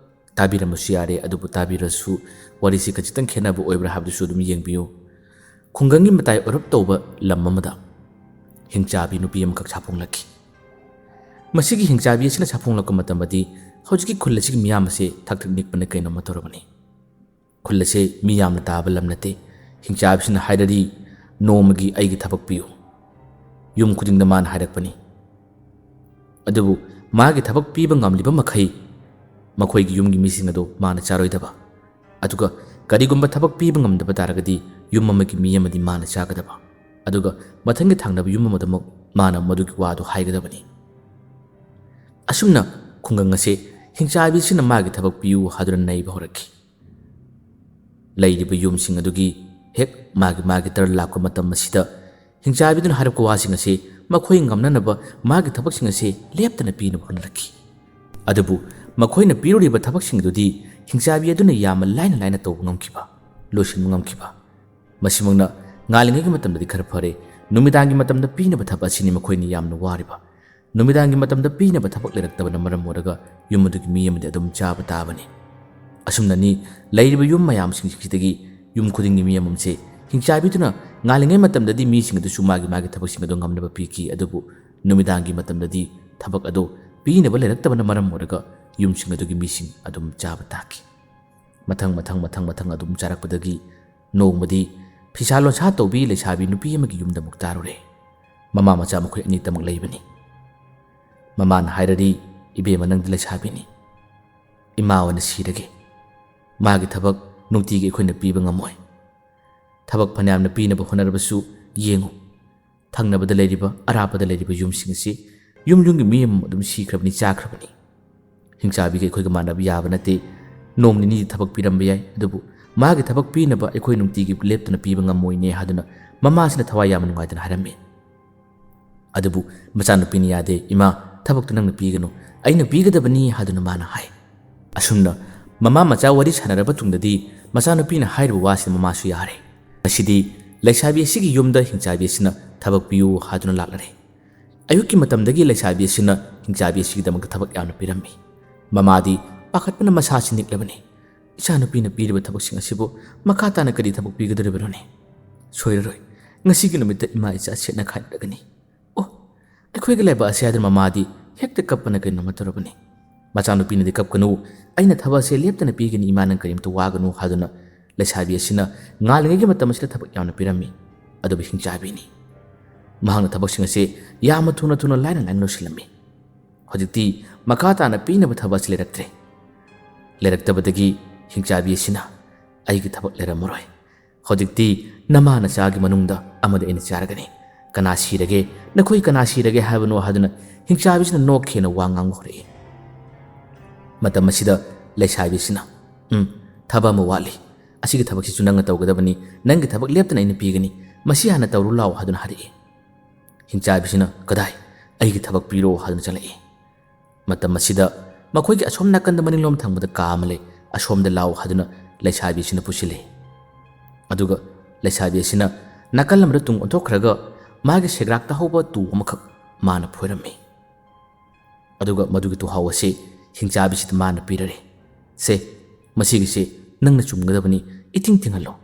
ꯇꯥꯕꯤꯔꯝꯕꯁꯨ ꯌꯥꯔꯦ, ꯑꯗꯨꯕꯨ ꯇꯥꯕꯤꯔꯁꯨ ꯋꯥꯔꯤꯁꯤ ꯈꯖꯤꯛꯇꯪ ꯈꯦꯠꯅꯕ ꯑꯣꯏꯕ꯭ꯔꯥ ꯍꯥꯏꯕꯗꯨꯁꯨ ꯑꯗꯨꯝ ꯌꯦꯡꯕꯤꯌꯨ꯫ ꯈꯨꯡꯒꯪꯒꯤ ꯃꯇꯥꯏ ꯑꯣꯏꯔꯞ ꯇꯧꯕ ꯂꯝ ꯑꯃꯗ ꯍꯤꯡꯆꯥꯕꯤ ꯅꯨꯄꯤ ꯑꯃꯈꯛ ꯁꯥꯐꯣꯡꯂꯛꯈꯤ꯫ ꯃꯁꯤꯒꯤ ꯍꯤꯡꯆꯥꯕꯤ ꯑꯁꯤꯅ ꯁꯥꯐꯣꯡꯂꯛꯄ ꯃꯇꯝꯗꯗꯤ ꯍꯧꯖꯤꯛꯀꯤ ꯈꯨꯜ ꯑꯁꯤꯒꯤ ꯃꯤꯌꯥꯝ ꯑꯁꯦ ꯊꯛ ꯊꯛ ꯅꯤꯛꯄꯅ ꯀꯩꯅꯣꯝꯃ ꯇꯧꯔꯕꯅꯤ꯫ ꯈꯨꯜ ꯑꯁꯦ ꯃꯤ ꯌꯥꯝꯅ ꯇꯥꯕ ꯂꯝ ꯅꯠꯇꯦ꯫ ꯍꯤꯡꯆꯥꯕꯤꯁꯤꯅ ꯍꯥꯏꯔꯔꯤ, "ꯅꯣꯡꯃꯒꯤ ꯑꯩꯒꯤ ꯊꯕꯛ ꯄꯤꯌꯨ"꯫ ꯌꯨꯝ ꯈꯨꯗꯤꯡꯗ ꯃꯥꯅ ꯍꯥꯏꯔꯛꯄꯅꯤ꯫ ꯑꯗꯨꯕꯨ ꯃꯥꯒꯤ ꯊꯕꯛ ꯄꯤꯕ ꯉꯝꯂꯤꯕ ꯃꯈꯩ ꯃꯈꯣꯏꯒꯤ ꯌꯨꯝꯒꯤ ꯃꯤꯁꯤꯡ ꯑꯗꯨ ꯃꯥꯅ ꯆꯥꯔꯣꯏꯗꯕ꯫ ꯑꯗꯨꯒ ꯀꯔꯤꯒꯨꯝꯕ ꯊꯕꯛ ꯄꯤꯕ ꯉꯝꯗꯕ ꯇꯥꯔꯒꯗꯤ ꯌꯨꯝ ꯑꯃꯒꯤ ꯃꯤ ꯑꯃꯗꯤ ꯃꯥꯅ ꯆꯥꯒꯗꯕ꯫ ꯑꯗꯨꯒ ꯃꯊꯪꯒꯤ ꯊꯪꯅꯕ ꯌꯨꯝ ꯑꯃꯗꯃꯛ ꯃꯥꯅ ꯃꯗꯨꯒꯤ ꯋꯥꯗꯨ ꯍꯥꯏꯒꯗꯕꯅꯤ꯫ ꯑꯁꯨꯝꯅ ꯈꯨꯡꯒꯪ ꯑꯁꯦ ꯍꯤꯡꯆꯥꯕꯤꯁꯤꯅ ꯃꯥꯒꯤ ꯊꯕꯛ ꯄꯤꯌꯨ ꯍꯥꯏꯗꯨꯅ ꯅꯩꯕ ꯍꯧꯔꯛꯈꯤ꯫ ꯂꯩꯔꯤꯕ ꯌꯨꯝꯁꯤꯡ ꯑꯗꯨꯒꯤ ꯍꯦꯛ ꯃꯥꯒꯤ ꯃꯥꯒꯤ turn ꯂꯥꯛꯄ ꯃꯇꯝ ꯑꯁꯤꯗ ꯍꯤꯡꯆꯥꯕꯤꯗꯨꯅ ꯍꯥꯏꯔꯛꯄ ꯋꯥꯁꯤꯡ ꯑꯁꯤ ꯃꯈꯣꯏ ꯉꯝꯅꯅꯕ ꯃꯥꯒꯤ ꯊꯕꯛꯁꯤꯡ ꯑꯁꯤ ꯂꯦꯞꯇꯅ ꯄꯤꯅꯕ ꯍꯣꯠꯅꯔꯛꯈꯤ꯫ ꯑꯗꯨꯕꯨ ꯃꯈꯣꯏꯅ ꯄꯤꯔꯨꯔꯤꯕ ꯊꯕꯛꯁꯤꯡ ꯑꯗꯨꯗꯤ ꯍꯤꯡꯆꯥꯕꯤ ꯑꯗꯨꯅ ꯌꯥꯝꯅ ꯂꯥꯏꯅ ꯂꯥꯏꯅ ꯇꯧꯕ ꯉꯝꯈꯤꯕ, ꯂꯣꯏꯁꯤꯟꯕ ꯉꯝꯈꯤꯕ꯫ ꯃꯁꯤꯃꯛꯅ ꯉꯥꯜꯂꯤꯉꯩꯒꯤ ꯃꯇꯝꯗꯗꯤ ꯈꯔ ꯐꯔꯦ, ꯅꯨꯃꯤꯗꯥꯡꯒꯤ ꯃꯇꯝꯗ ꯄꯤꯅꯕ ꯊꯕꯛ ꯑꯁꯤꯅꯤ ꯃꯈꯣꯏꯅ ꯌꯥꯝꯅ ꯋꯥꯔꯤꯕ꯫ ꯅꯨꯃꯤꯗꯥꯡꯒꯤ ꯃꯇꯝꯗ ꯄꯤꯅꯕ ꯊꯕꯛ ꯂꯩꯔꯛꯇꯕꯅ ꯃꯔꯝ ꯑꯣꯏꯔꯒ ꯌꯨꯝ ꯑꯗꯨꯒꯤ ꯃꯤ ꯑꯃꯗꯤ ꯑꯗꯨꯝ ꯆꯥꯕ ꯇꯥꯕꯅꯤ꯫ ꯑꯁꯨꯝꯅꯅꯤ ꯂꯩꯔꯤꯕ ꯌꯨꯝ ꯃꯌꯥꯝꯁꯤꯡꯁꯤꯗꯒꯤ ꯌꯨꯝ ꯈꯨꯗꯤꯡꯒꯤ ꯃꯤ ꯑꯃꯃꯝꯁꯦ ꯍꯤꯡꯆꯥꯕꯤꯗꯨꯅ ꯉꯥꯜꯂꯤꯉꯩ ꯃꯇꯝꯗꯗꯤ ꯃꯤꯁꯤꯡ ꯑꯗꯨꯁꯨ ꯃꯥꯒꯤ ꯃꯥꯒꯤ ꯊꯕꯛꯁꯤꯡ ꯑꯗꯨ ꯉꯝꯅꯕ ꯄꯤꯈꯤ, ꯑꯗꯨꯕꯨ ꯅꯨꯃꯤꯗꯥꯡꯒꯤ ꯃꯇꯝꯗꯗꯤ ꯊꯕꯛ ꯑꯗꯨ ꯄꯤꯅꯕ ꯂꯩꯔꯛꯇꯕꯅ ꯃꯔꯝ ꯑꯣꯏꯔꯒ ꯌꯨꯝꯁꯤꯡ ꯑꯗꯨꯒꯤ ꯃꯤꯁꯤꯡ ꯑꯗꯨꯝ ꯆꯥꯕ ꯇꯥꯈꯤ꯫ ꯃꯊꯪ ꯃꯊꯪ ꯃꯊꯪ ꯃꯊꯪ ꯑꯗꯨꯝ ꯆꯥꯔꯛꯄꯗꯒꯤ ꯅꯣꯡꯃꯗꯤ ꯐꯤꯁꯥ ꯂꯣꯟꯁꯥ ꯇꯧꯕꯤ ꯂꯩꯁꯥꯕꯤ ꯅꯨꯄꯤ ꯑꯃꯒꯤ ꯌꯨꯝꯗ ꯑꯃꯨꯛ ꯇꯥꯔꯨꯔꯦ꯫ ꯃꯃꯥ ꯃꯆꯥ ꯃꯈꯣꯏ ꯑꯅꯤꯇꯃꯛ ꯂꯩꯕꯅꯤ꯫ ꯃꯃꯥꯅ ꯍꯥꯏꯔꯔꯤ, "ꯏꯕꯦꯝꯃ, ꯅꯪꯗꯤ ꯂꯩꯁꯥꯕꯤꯅꯤ꯫ ꯏꯃꯥ ꯑꯣꯏꯅ ꯁꯤꯔꯒꯦ꯫ ꯃꯥꯒꯤ ꯊꯕꯛ ꯅꯨꯡꯇꯤꯒꯤ ꯑꯩꯈꯣꯏꯅ ꯄꯤꯕ ꯉꯝꯃꯣꯏ꯫ ꯊꯕꯛ ꯐꯅꯌꯥꯝꯅ ꯄꯤꯅꯕ ꯍꯣꯠꯅꯔꯕꯁꯨ ꯌꯦꯡꯉꯨ, ꯊꯪꯅꯕꯗ ꯂꯩꯔꯤꯕ, ꯑꯔꯥꯞꯄꯗ ꯂꯩꯔꯤꯕ ꯌꯨꯝꯁꯤꯡ ꯑꯁꯤ ꯌꯨꯝ ꯌꯨꯝꯒꯤ ꯃꯤ ꯑꯃꯃꯝ ꯑꯗꯨꯝ ꯁꯤꯈ꯭ꯔꯕꯅꯤ, ꯆꯥꯈ꯭ꯔꯕꯅꯤ꯫ ꯍꯤꯡꯆꯥꯕꯤꯒ ꯑꯩꯈꯣꯏꯒ ꯃꯥꯟꯅꯕ ꯌꯥꯕ ꯅꯠꯇꯦ꯫ ꯅꯣꯡ ꯅꯤꯅꯤꯗꯤ ꯊꯕꯛ ꯄꯤꯔꯝꯕ ꯌꯥꯏ, ꯑꯗꯨꯕꯨ ꯃꯥꯒꯤ ꯊꯕꯛ ꯄꯤꯅꯕ ꯑꯩꯈꯣꯏ ꯅꯨꯡꯇꯤꯒꯤ ꯂꯦꯞꯇꯅ ꯄꯤꯕ ꯉꯝꯃꯣꯏꯅꯦ" ꯍꯥꯏꯗꯨꯅ ꯃꯃꯥꯁꯤꯅ ꯊꯋꯥꯏ ꯌꯥꯝꯅ ꯅꯨꯡꯉꯥꯏꯇꯅ ꯍꯥꯏꯔꯝꯃꯤ꯫ ꯑꯗꯨꯕꯨ ꯃꯆꯥꯅꯨꯄꯤꯅ ꯌꯥꯗꯦ꯫ "ꯏꯃꯥ, ꯊꯕꯛꯇꯨ ꯅꯪꯅ ꯄꯤꯒꯅꯨ, ꯑꯩꯅ ꯄꯤꯒꯗꯕꯅꯤ" ꯍꯥꯏꯗꯨꯅ ꯃꯥꯅ ꯍꯥꯏ꯫ ꯑꯁꯨꯝꯅ ꯃꯃꯥ ꯃꯆꯥ ꯋꯥꯔꯤ ꯁꯥꯟꯅꯔꯕ ꯇꯨꯡꯗꯗꯤ ꯃꯆꯥꯅꯨꯄꯤꯅ ꯍꯥꯏꯔꯤꯕ ꯋꯥꯁꯤꯗ ꯃꯃꯥꯁꯨ ꯌꯥꯔꯦ꯫ ꯉꯁꯤꯗꯤ ꯂꯩꯁꯥꯕꯤ ꯑꯁꯤꯒꯤ ꯌꯨꯝꯗ ꯍꯤꯡꯆꯥꯕꯤ ꯑꯁꯤꯅ ꯊꯕꯛ ꯄꯤꯌꯨ ꯍꯥꯏꯗꯨꯅ ꯂꯥꯛꯂꯔꯦ꯫ ꯑꯌꯨꯛꯀꯤ ꯃꯇꯝꯗꯒꯤ ꯂꯩꯁꯥꯕꯤ ꯑꯁꯤꯅ ꯍꯤꯡꯆꯥꯕꯤ ꯑꯁꯤꯒꯤꯗꯃꯛꯇ ꯊꯕꯛ ꯌꯥꯝꯅ ꯄꯤꯔꯝꯃꯤ꯫ ꯃꯃꯥꯗꯤ ꯄꯥꯈꯠꯄꯅ ꯃꯁꯥꯁꯤ ꯅꯤꯛꯂꯕꯅꯤ꯫ "ꯏꯆꯥꯅꯨꯄꯤꯅ ꯄꯤꯔꯤꯕ ꯊꯕꯛꯁꯤꯡ ꯑꯁꯤꯕꯨ ꯃꯈꯥ ꯇꯥꯅ ꯀꯔꯤ ꯊꯕꯛ ꯄꯤꯒꯗꯧꯔꯤꯕꯅꯣꯅꯦ? ꯁꯣꯏꯔꯔꯣꯏ, ꯉꯁꯤꯒꯤ ꯅꯨꯃꯤꯠꯇ ꯏꯃꯥ ꯏꯆꯥ ꯁꯦꯠꯅ ꯈꯥꯏꯅꯔꯒꯅꯤ꯫ ꯑꯣ, ꯑꯩꯈꯣꯏꯒꯤ ꯂꯩꯕꯥꯛ ꯑꯁꯤ" ꯍꯥꯏꯗꯨꯅ ꯃꯃꯥꯗꯤ ꯍꯦꯛꯇ ꯀꯞꯄꯅ ꯀꯩꯅꯣꯝꯃ ꯇꯧꯔꯕꯅꯤ꯫ ꯃꯆꯥꯅꯨꯄꯤꯅꯗꯤ "ꯀꯞꯀꯅꯨ, ꯑꯩꯅ ꯊꯕꯛ ꯑꯁꯦ ꯂꯦꯞꯇꯅ ꯄꯤꯒꯅꯤ ꯏꯃꯥ, ꯅꯪ ꯀꯔꯤꯝꯇ ꯋꯥꯒꯅꯨ" ꯍꯥꯏꯗꯨꯅ ꯂꯩꯁꯥꯕꯤ ꯑꯁꯤꯅ ꯉꯥꯜꯂꯤꯉꯩꯒꯤ ꯃꯇꯝ ꯑꯁꯤꯗ ꯊꯕꯛ ꯌꯥꯝꯅ ꯄꯤꯔꯝꯃꯤ꯫ ꯑꯗꯨꯕꯨ ꯍꯤꯡꯆꯥꯕꯤꯅꯤ꯫ ꯃꯍꯥꯛꯅ ꯊꯕꯛꯁꯤꯡ ꯑꯁꯦ ꯌꯥꯝꯅ ꯊꯨꯅ ꯊꯨꯅ ꯂꯥꯏꯅ ꯂꯥꯏꯅ ꯂꯣꯏꯁꯤꯜꯂꯝꯃꯤ꯫ ꯍꯧꯖꯤꯛꯇꯤ ꯃꯈꯥ ꯇꯥꯅ ꯄꯤꯅꯕ ꯊꯕꯛ ꯑꯁꯤ ꯂꯩꯔꯛꯇ꯭ꯔꯦ꯫ ꯂꯩꯔꯛꯇꯕꯗꯒꯤ ꯍꯤꯡꯆꯥꯕꯤ ꯑꯁꯤꯅ "ꯑꯩꯒꯤ ꯊꯕꯛ ꯂꯩꯔꯝꯃꯔꯣꯏ꯫ ꯍꯧꯖꯤꯛꯇꯤ ꯅꯃꯥ ꯅꯆꯥꯒꯤ ꯃꯅꯨꯡꯗ ꯑꯃꯗꯤ ꯑꯩꯅ ꯆꯥꯔꯒꯅꯤ꯫ ꯀꯅꯥ ꯁꯤꯔꯒꯦ? ꯅꯈꯣꯏ ꯀꯅꯥ ꯁꯤꯔꯒꯦ ꯍꯥꯏꯕꯅꯣ?" ꯍꯥꯏꯗꯨꯅ ꯍꯤꯡꯆꯥꯕꯤꯁꯤꯅ ꯅꯣꯛꯈꯤꯅ ꯋꯥ ꯉꯥꯡꯕ ꯍꯧꯔꯛꯏ꯫ ꯃꯇꯝ ꯑꯁꯤꯗ ꯂꯩꯁꯥꯕꯤꯁꯤꯅ, "ꯎꯝ, ꯊꯕꯛ ꯑꯃ ꯋꯥꯠꯂꯤ꯫ ꯑꯁꯤꯒꯤ ꯊꯕꯛꯁꯤꯁꯨ ꯅꯪꯅ ꯇꯧꯒꯗꯕꯅꯤ꯫ ꯅꯪꯒꯤ ꯊꯕꯛ ꯂꯦꯞꯇꯅ ꯑꯩꯅ ꯄꯤꯒꯅꯤ꯫ ꯃꯁꯤ ꯍꯥꯟꯅ ꯇꯧꯔꯨ ꯂꯥꯎ" ꯍꯥꯏꯗꯨꯅ ꯍꯥꯏꯔꯛꯏ꯫ ꯍꯤꯡꯆꯥꯕꯤꯁꯤꯅ, "ꯀꯗꯥꯏ? ꯑꯩꯒꯤ ꯊꯕꯛ ꯄꯤꯔꯣ" ꯍꯥꯏꯗꯨꯅ ꯆꯪꯂꯛꯏ꯫ ꯃꯇꯝ ꯑꯁꯤꯗ ꯃꯈꯣꯏꯒꯤ ꯑꯁꯣꯝ ꯅꯥꯀꯟꯗ ꯃꯅꯤꯡꯂꯣꯝ ꯊꯪꯕꯗ ꯀꯥ ꯑꯃ ꯂꯩ, "ꯑꯁꯣꯝꯗ ꯂꯥꯎ" ꯍꯥꯏꯗꯨꯅ ꯂꯩꯁꯥꯕꯤ ꯑꯁꯤꯅ ꯄꯨꯁꯤꯜꯂꯤ꯫ ꯑꯗꯨꯒ ꯂꯩꯁꯥꯕꯤ ꯑꯁꯤꯅ ꯅꯥꯀꯜ ꯑꯃꯗ ꯇꯨꯡ ꯑꯣꯟꯊꯣꯛꯈ꯭ꯔꯒ ꯃꯥꯒꯤ ꯁꯦꯒ꯭ꯔꯥꯛꯇ ꯍꯧꯕ ꯇꯨ ꯑꯃꯈꯛ ꯃꯥꯅ ꯐꯣꯏꯔꯝꯃꯤ꯫ ꯑꯗꯨꯒ ꯃꯗꯨꯒꯤ ꯇꯨꯍꯥꯎ ꯑꯁꯤ ꯍꯤꯡꯆꯥꯕꯤꯁꯤꯗ ꯃꯥꯅ ꯄꯤꯔꯔꯦ꯫ "ꯁꯦ, ꯃꯁꯤꯒꯤꯁꯦ ꯅꯪꯅ ꯆꯨꯝꯒꯗꯕꯅꯤ, ꯏꯇꯤꯡ ꯇꯤꯡꯍꯜꯂꯣ꯫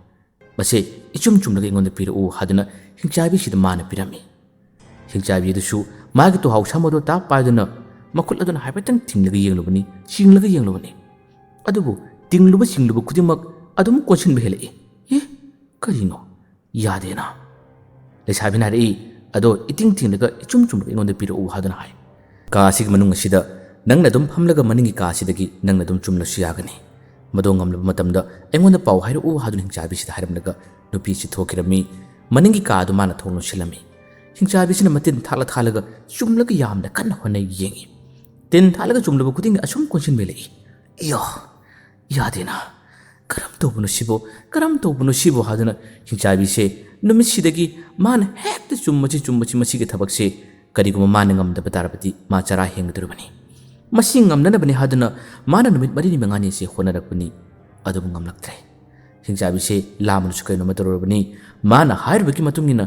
ꯃꯁꯦ ꯏꯆꯨꯝ ꯆꯨꯝꯂꯒ ꯑꯩꯉꯣꯟꯗ ꯄꯤꯔꯛꯎ" ꯍꯥꯏꯗꯨꯅ ꯍꯤꯡꯆꯥꯕꯤꯁꯤꯗ ꯃꯥꯅ ꯄꯤꯔꯝꯃꯤ꯫ ꯍꯤꯡꯆꯥꯕꯤ ꯑꯗꯨꯁꯨ ꯃꯥꯒꯤ ꯇꯨꯍꯥꯎ ꯁꯝ ꯑꯗꯨ ꯇꯥꯞ ꯄꯥꯏꯗꯨꯅ ꯃꯈꯨꯠ ꯑꯗꯨꯅ ꯍꯥꯏꯐꯦꯠꯇꯪ ꯊꯤꯡꯂꯒ ꯌꯦꯡꯂꯨꯕꯅꯤ, ꯆꯤꯡꯂꯒ ꯌꯦꯡꯂꯨꯕꯅꯤ꯫ ꯑꯗꯨꯕꯨ ꯇꯤꯡꯂꯨꯕ ꯆꯤꯡꯂꯨꯕ ꯈꯨꯗꯤꯡꯃꯛ ꯑꯗꯨꯝ ꯀꯣꯟꯁꯤꯟꯕ ꯍꯦꯜꯂꯛꯏ꯫ "ꯑꯦ, ꯀꯔꯤꯅꯣ? ꯌꯥꯗꯦꯅ?" ꯂꯩꯁꯥꯕꯤꯅ ꯍꯥꯏꯔꯛꯏ꯫ "ꯑꯗꯣ ꯏꯇꯤꯡ ꯇꯤꯡꯂꯒ ꯏꯆꯨꯝ ꯆꯨꯝꯂꯒ ꯑꯩꯉꯣꯟꯗ ꯄꯤꯔꯛꯎ" ꯍꯥꯏꯗꯨꯅ ꯍꯥꯏ꯫ "ꯀꯥ ꯑꯁꯤꯒꯤ ꯃꯅꯨꯡ ꯑꯁꯤꯗ ꯅꯪꯅ ꯑꯗꯨꯝ ꯐꯝꯂꯒ ꯃꯅꯤꯡꯒꯤ ꯀꯥ ꯑꯁꯤꯗꯒꯤ ꯅꯪꯅ ꯑꯗꯨꯝ ꯆꯨꯝꯂꯁꯨ ꯌꯥꯒꯅꯤ꯫ ꯃꯗꯨ ꯉꯝꯂꯕ ꯃꯇꯝꯗ ꯑꯩꯉꯣꯟꯗ ꯄꯥꯎ ꯍꯥꯏꯔꯛꯎ" ꯍꯥꯏꯗꯨꯅ ꯍꯤꯡꯆꯥꯕꯤꯁꯤꯗ ꯍꯥꯏꯔꯝꯂꯒ ꯅꯨꯄꯤꯁꯤ ꯊꯣꯛꯈꯤꯔꯝꯃꯤ꯫ ꯃꯅꯤꯡꯒꯤ ꯀꯥ ꯑꯗꯨ ꯃꯥꯅ ꯊꯣꯡ ꯂꯣꯟꯁꯤꯜꯂꯝꯃꯤ꯫ ꯍꯤꯡꯆꯥꯕꯤꯁꯤꯅ ꯃꯇꯤꯟ ꯊꯥꯛꯂ ꯊꯥꯛꯂꯒ ꯆꯨꯝꯂꯒ ꯌꯥꯝꯅ ꯀꯟꯅ ꯍꯣꯠꯅꯩ ꯌꯦꯡꯉꯤ꯫ ꯇꯤꯟ ꯊꯥꯛꯂꯒ ꯆꯨꯝꯂꯕ ꯈꯨꯗꯤꯡꯒꯤ ꯑꯁꯨꯝ ꯀꯣꯟꯁꯤꯟꯕꯤꯂꯛꯏ꯫ "ꯏꯌꯥ, ꯌꯥꯗꯦꯅ꯫ ꯀꯔꯝ ꯇꯧꯕꯅꯣ ꯁꯤꯕꯣ? ꯀꯔꯝ ꯇꯧꯕꯅꯣ ꯁꯤꯕꯣ?" ꯍꯥꯏꯗꯨꯅ ꯍꯤꯡꯆꯥꯕꯤꯁꯦ ꯅꯨꯃꯤꯠꯁꯤꯗꯒꯤ ꯃꯥꯅ ꯍꯦꯛꯇ ꯆꯨꯝꯕꯁꯤ ꯆꯨꯝꯕꯁꯤ ꯃꯁꯤꯒꯤ ꯊꯕꯛꯁꯦ ꯀꯔꯤꯒꯨꯝꯕ ꯃꯥꯅ ꯉꯝꯗꯕ ꯇꯥꯔꯕꯗꯤ ꯃꯥ ꯆꯔꯥ ꯍꯦꯟꯒꯗꯧꯔꯤꯕꯅꯤ꯫ ꯃꯁꯤ ꯉꯝꯅꯅꯕꯅꯤ ꯍꯥꯏꯗꯨꯅ ꯃꯥꯅ ꯅꯨꯃꯤꯠ ꯃꯔꯤꯅꯤ ꯃꯉꯥꯅꯤ ꯑꯁꯤ ꯍꯣꯠꯅꯔꯛꯄꯅꯤ, ꯑꯗꯨꯕꯨ ꯉꯝꯂꯛꯇ꯭ꯔꯦ꯫ ꯍꯤꯡꯆꯥꯕꯤꯁꯦ ꯂꯥꯝꯃꯅꯁꯨ ꯀꯩꯅꯣꯝꯃ ꯇꯧꯔꯨꯔꯕꯅꯤ꯫ ꯃꯥꯅ ꯍꯥꯏꯔꯤꯕꯒꯤ ꯃꯇꯨꯡ ꯏꯟꯅ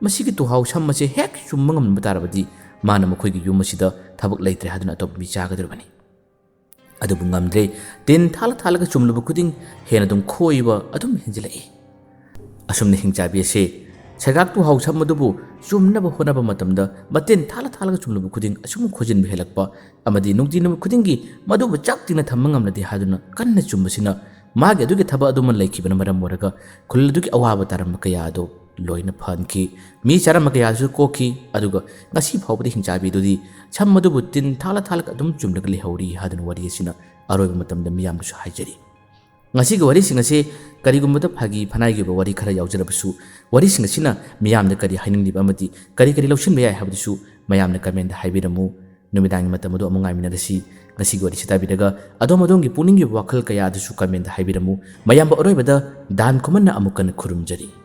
ꯃꯁꯤꯒꯤ ꯇꯨꯍꯥꯎ ꯁꯝ ꯑꯁꯦ ꯍꯦꯛ ꯆꯨꯝꯕ ꯉꯝꯂꯝꯕ ꯇꯥꯔꯕꯗꯤ ꯃꯥꯅ ꯃꯈꯣꯏꯒꯤ ꯌꯨꯝ ꯑꯁꯤꯗ ꯊꯕꯛ ꯂꯩꯇ꯭ꯔꯦ ꯍꯥꯏꯗꯨꯅ ꯑꯇꯣꯞꯄ ꯃꯤ ꯆꯥꯒꯗꯧꯔꯤꯕꯅꯤ꯫ ꯑꯗꯨꯕꯨ ꯉꯝꯗ꯭ꯔꯦ꯫ ꯇꯤꯟ ꯊꯥꯂ ꯊꯥꯂꯒ ꯆꯨꯝꯂꯨꯕ ꯈꯨꯗꯤꯡ ꯍꯦꯟꯅ ꯑꯗꯨꯝ ꯈꯣꯏꯕ ꯑꯗꯨꯝ ꯍꯦꯟꯖꯤꯜꯂꯛꯏ꯫ ꯑꯁꯨꯝꯅ ꯍꯤꯡꯆꯥꯕꯤ ꯑꯁꯦ ꯁꯩꯒꯥꯛ ꯇꯨꯍꯥꯎ ꯁꯝ ꯑꯗꯨꯕꯨ ꯆꯨꯝꯅꯕ ꯍꯣꯠꯅꯕ ꯃꯇꯝꯗ ꯃꯇꯤꯟ ꯊꯥꯂ ꯊꯥꯂꯒ ꯆꯨꯝꯂꯨꯕ ꯈꯨꯗꯤꯡ ꯑꯁꯨꯝ ꯈꯣꯏꯖꯤꯟꯕ ꯍꯦꯜꯂꯛꯄ ꯑꯃꯗꯤ ꯅꯨꯡꯇꯤ ꯅꯨꯃꯤꯠ ꯈꯨꯗꯤꯡꯒꯤ ꯃꯗꯨꯕꯨ ꯆꯥꯛ ꯇꯤꯡꯅ ꯊꯝꯕ ꯉꯝꯂꯗꯤ ꯍꯥꯏꯗꯨꯅ ꯀꯟꯅ ꯆꯨꯝꯕꯁꯤꯅ ꯃꯥꯒꯤ ꯑꯗꯨꯒꯤ ꯊꯕꯛ ꯑꯗꯨꯃ ꯂꯩꯈꯤꯕꯅ ꯃꯔꯝ ꯑꯣꯏꯔꯒ ꯈꯨꯜ ꯑꯗꯨꯒꯤ ꯑꯋꯥꯕ ꯇꯥꯔꯝꯕ ꯀꯌꯥ ꯑꯗꯨ ꯂꯣꯏꯅ ꯐꯍꯟꯈꯤ꯫ ꯃꯤ ꯆꯥꯔꯝꯕ ꯀꯌꯥꯁꯨ ꯀꯣꯛꯈꯤ꯫ ꯑꯗꯨꯒ ꯉꯁꯤ ꯐꯥꯎꯕꯗ ꯍꯤꯡꯆꯥꯕꯤꯗꯨꯗꯤ ꯁꯝ ꯑꯗꯨꯕꯨ ꯇꯤꯟ ꯊꯥꯂ ꯊꯥꯂꯒ ꯑꯗꯨꯝ ꯆꯨꯝꯂꯒ ꯂꯩꯍꯧꯔꯤ ꯍꯥꯏꯗꯨꯅ ꯋꯥꯔꯤ ꯑꯁꯤꯅ ꯑꯔꯣꯏꯕ ꯃꯇꯝꯗ ꯃꯤꯌꯥꯝꯗꯁꯨ ꯍꯥꯏꯖꯔꯤ꯫ ꯉꯁꯤꯒꯤ ꯋꯥꯔꯤꯁꯤꯡ ꯑꯁꯤ ꯀꯔꯤꯒꯨꯝꯕꯗ ꯐꯥꯒꯤ ꯐꯅꯥꯏꯒꯤ ꯑꯣꯏꯕ ꯋꯥꯔꯤ ꯈꯔ ꯌꯥꯎꯖꯔꯕꯁꯨ, ꯋꯥꯔꯤꯁꯤꯡ ꯑꯁꯤꯅ ꯃꯤꯌꯥꯝꯗ ꯀꯔꯤ ꯍꯥꯏꯅꯤꯡꯂꯤꯕ ꯑꯃꯗꯤ ꯀꯔꯤ ꯀꯔꯤ ꯂꯧꯁꯤꯟꯕ ꯌꯥꯏ ꯍꯥꯏꯕꯗꯨꯁꯨ ꯃꯌꯥꯝꯅ ꯀꯃꯦꯟꯗ ꯍꯥꯏꯕꯤꯔꯝꯃꯨ꯫ ꯅꯨꯃꯤꯗꯥꯡꯒꯤ ꯃꯇꯝ ꯑꯗꯨ ꯑꯃꯨꯛ ꯉꯥꯏꯃꯤꯟꯅꯔꯁꯤ꯫ ꯉꯁꯤꯒꯤ ꯋꯥꯔꯤꯁꯤ ꯇꯥꯕꯤꯔꯒ ꯑꯗꯣꯝ ꯑꯗꯣꯝꯒꯤ ꯄꯨꯛꯅꯤꯡꯒꯤ ꯋꯥꯈꯜ ꯀꯌꯥ ꯑꯗꯨꯁꯨ ꯀꯃꯦꯟꯗ ꯍꯥꯏꯕꯤꯔꯝꯃꯨ꯫ ꯃꯌꯥꯝꯕ ꯑꯔꯣꯏꯕꯗ ꯗꯥꯟ ꯈꯨꯃꯟꯅ ꯑꯃꯨꯛ ꯀꯟꯅ ꯈꯨꯔꯨꯝꯖꯔꯤ꯫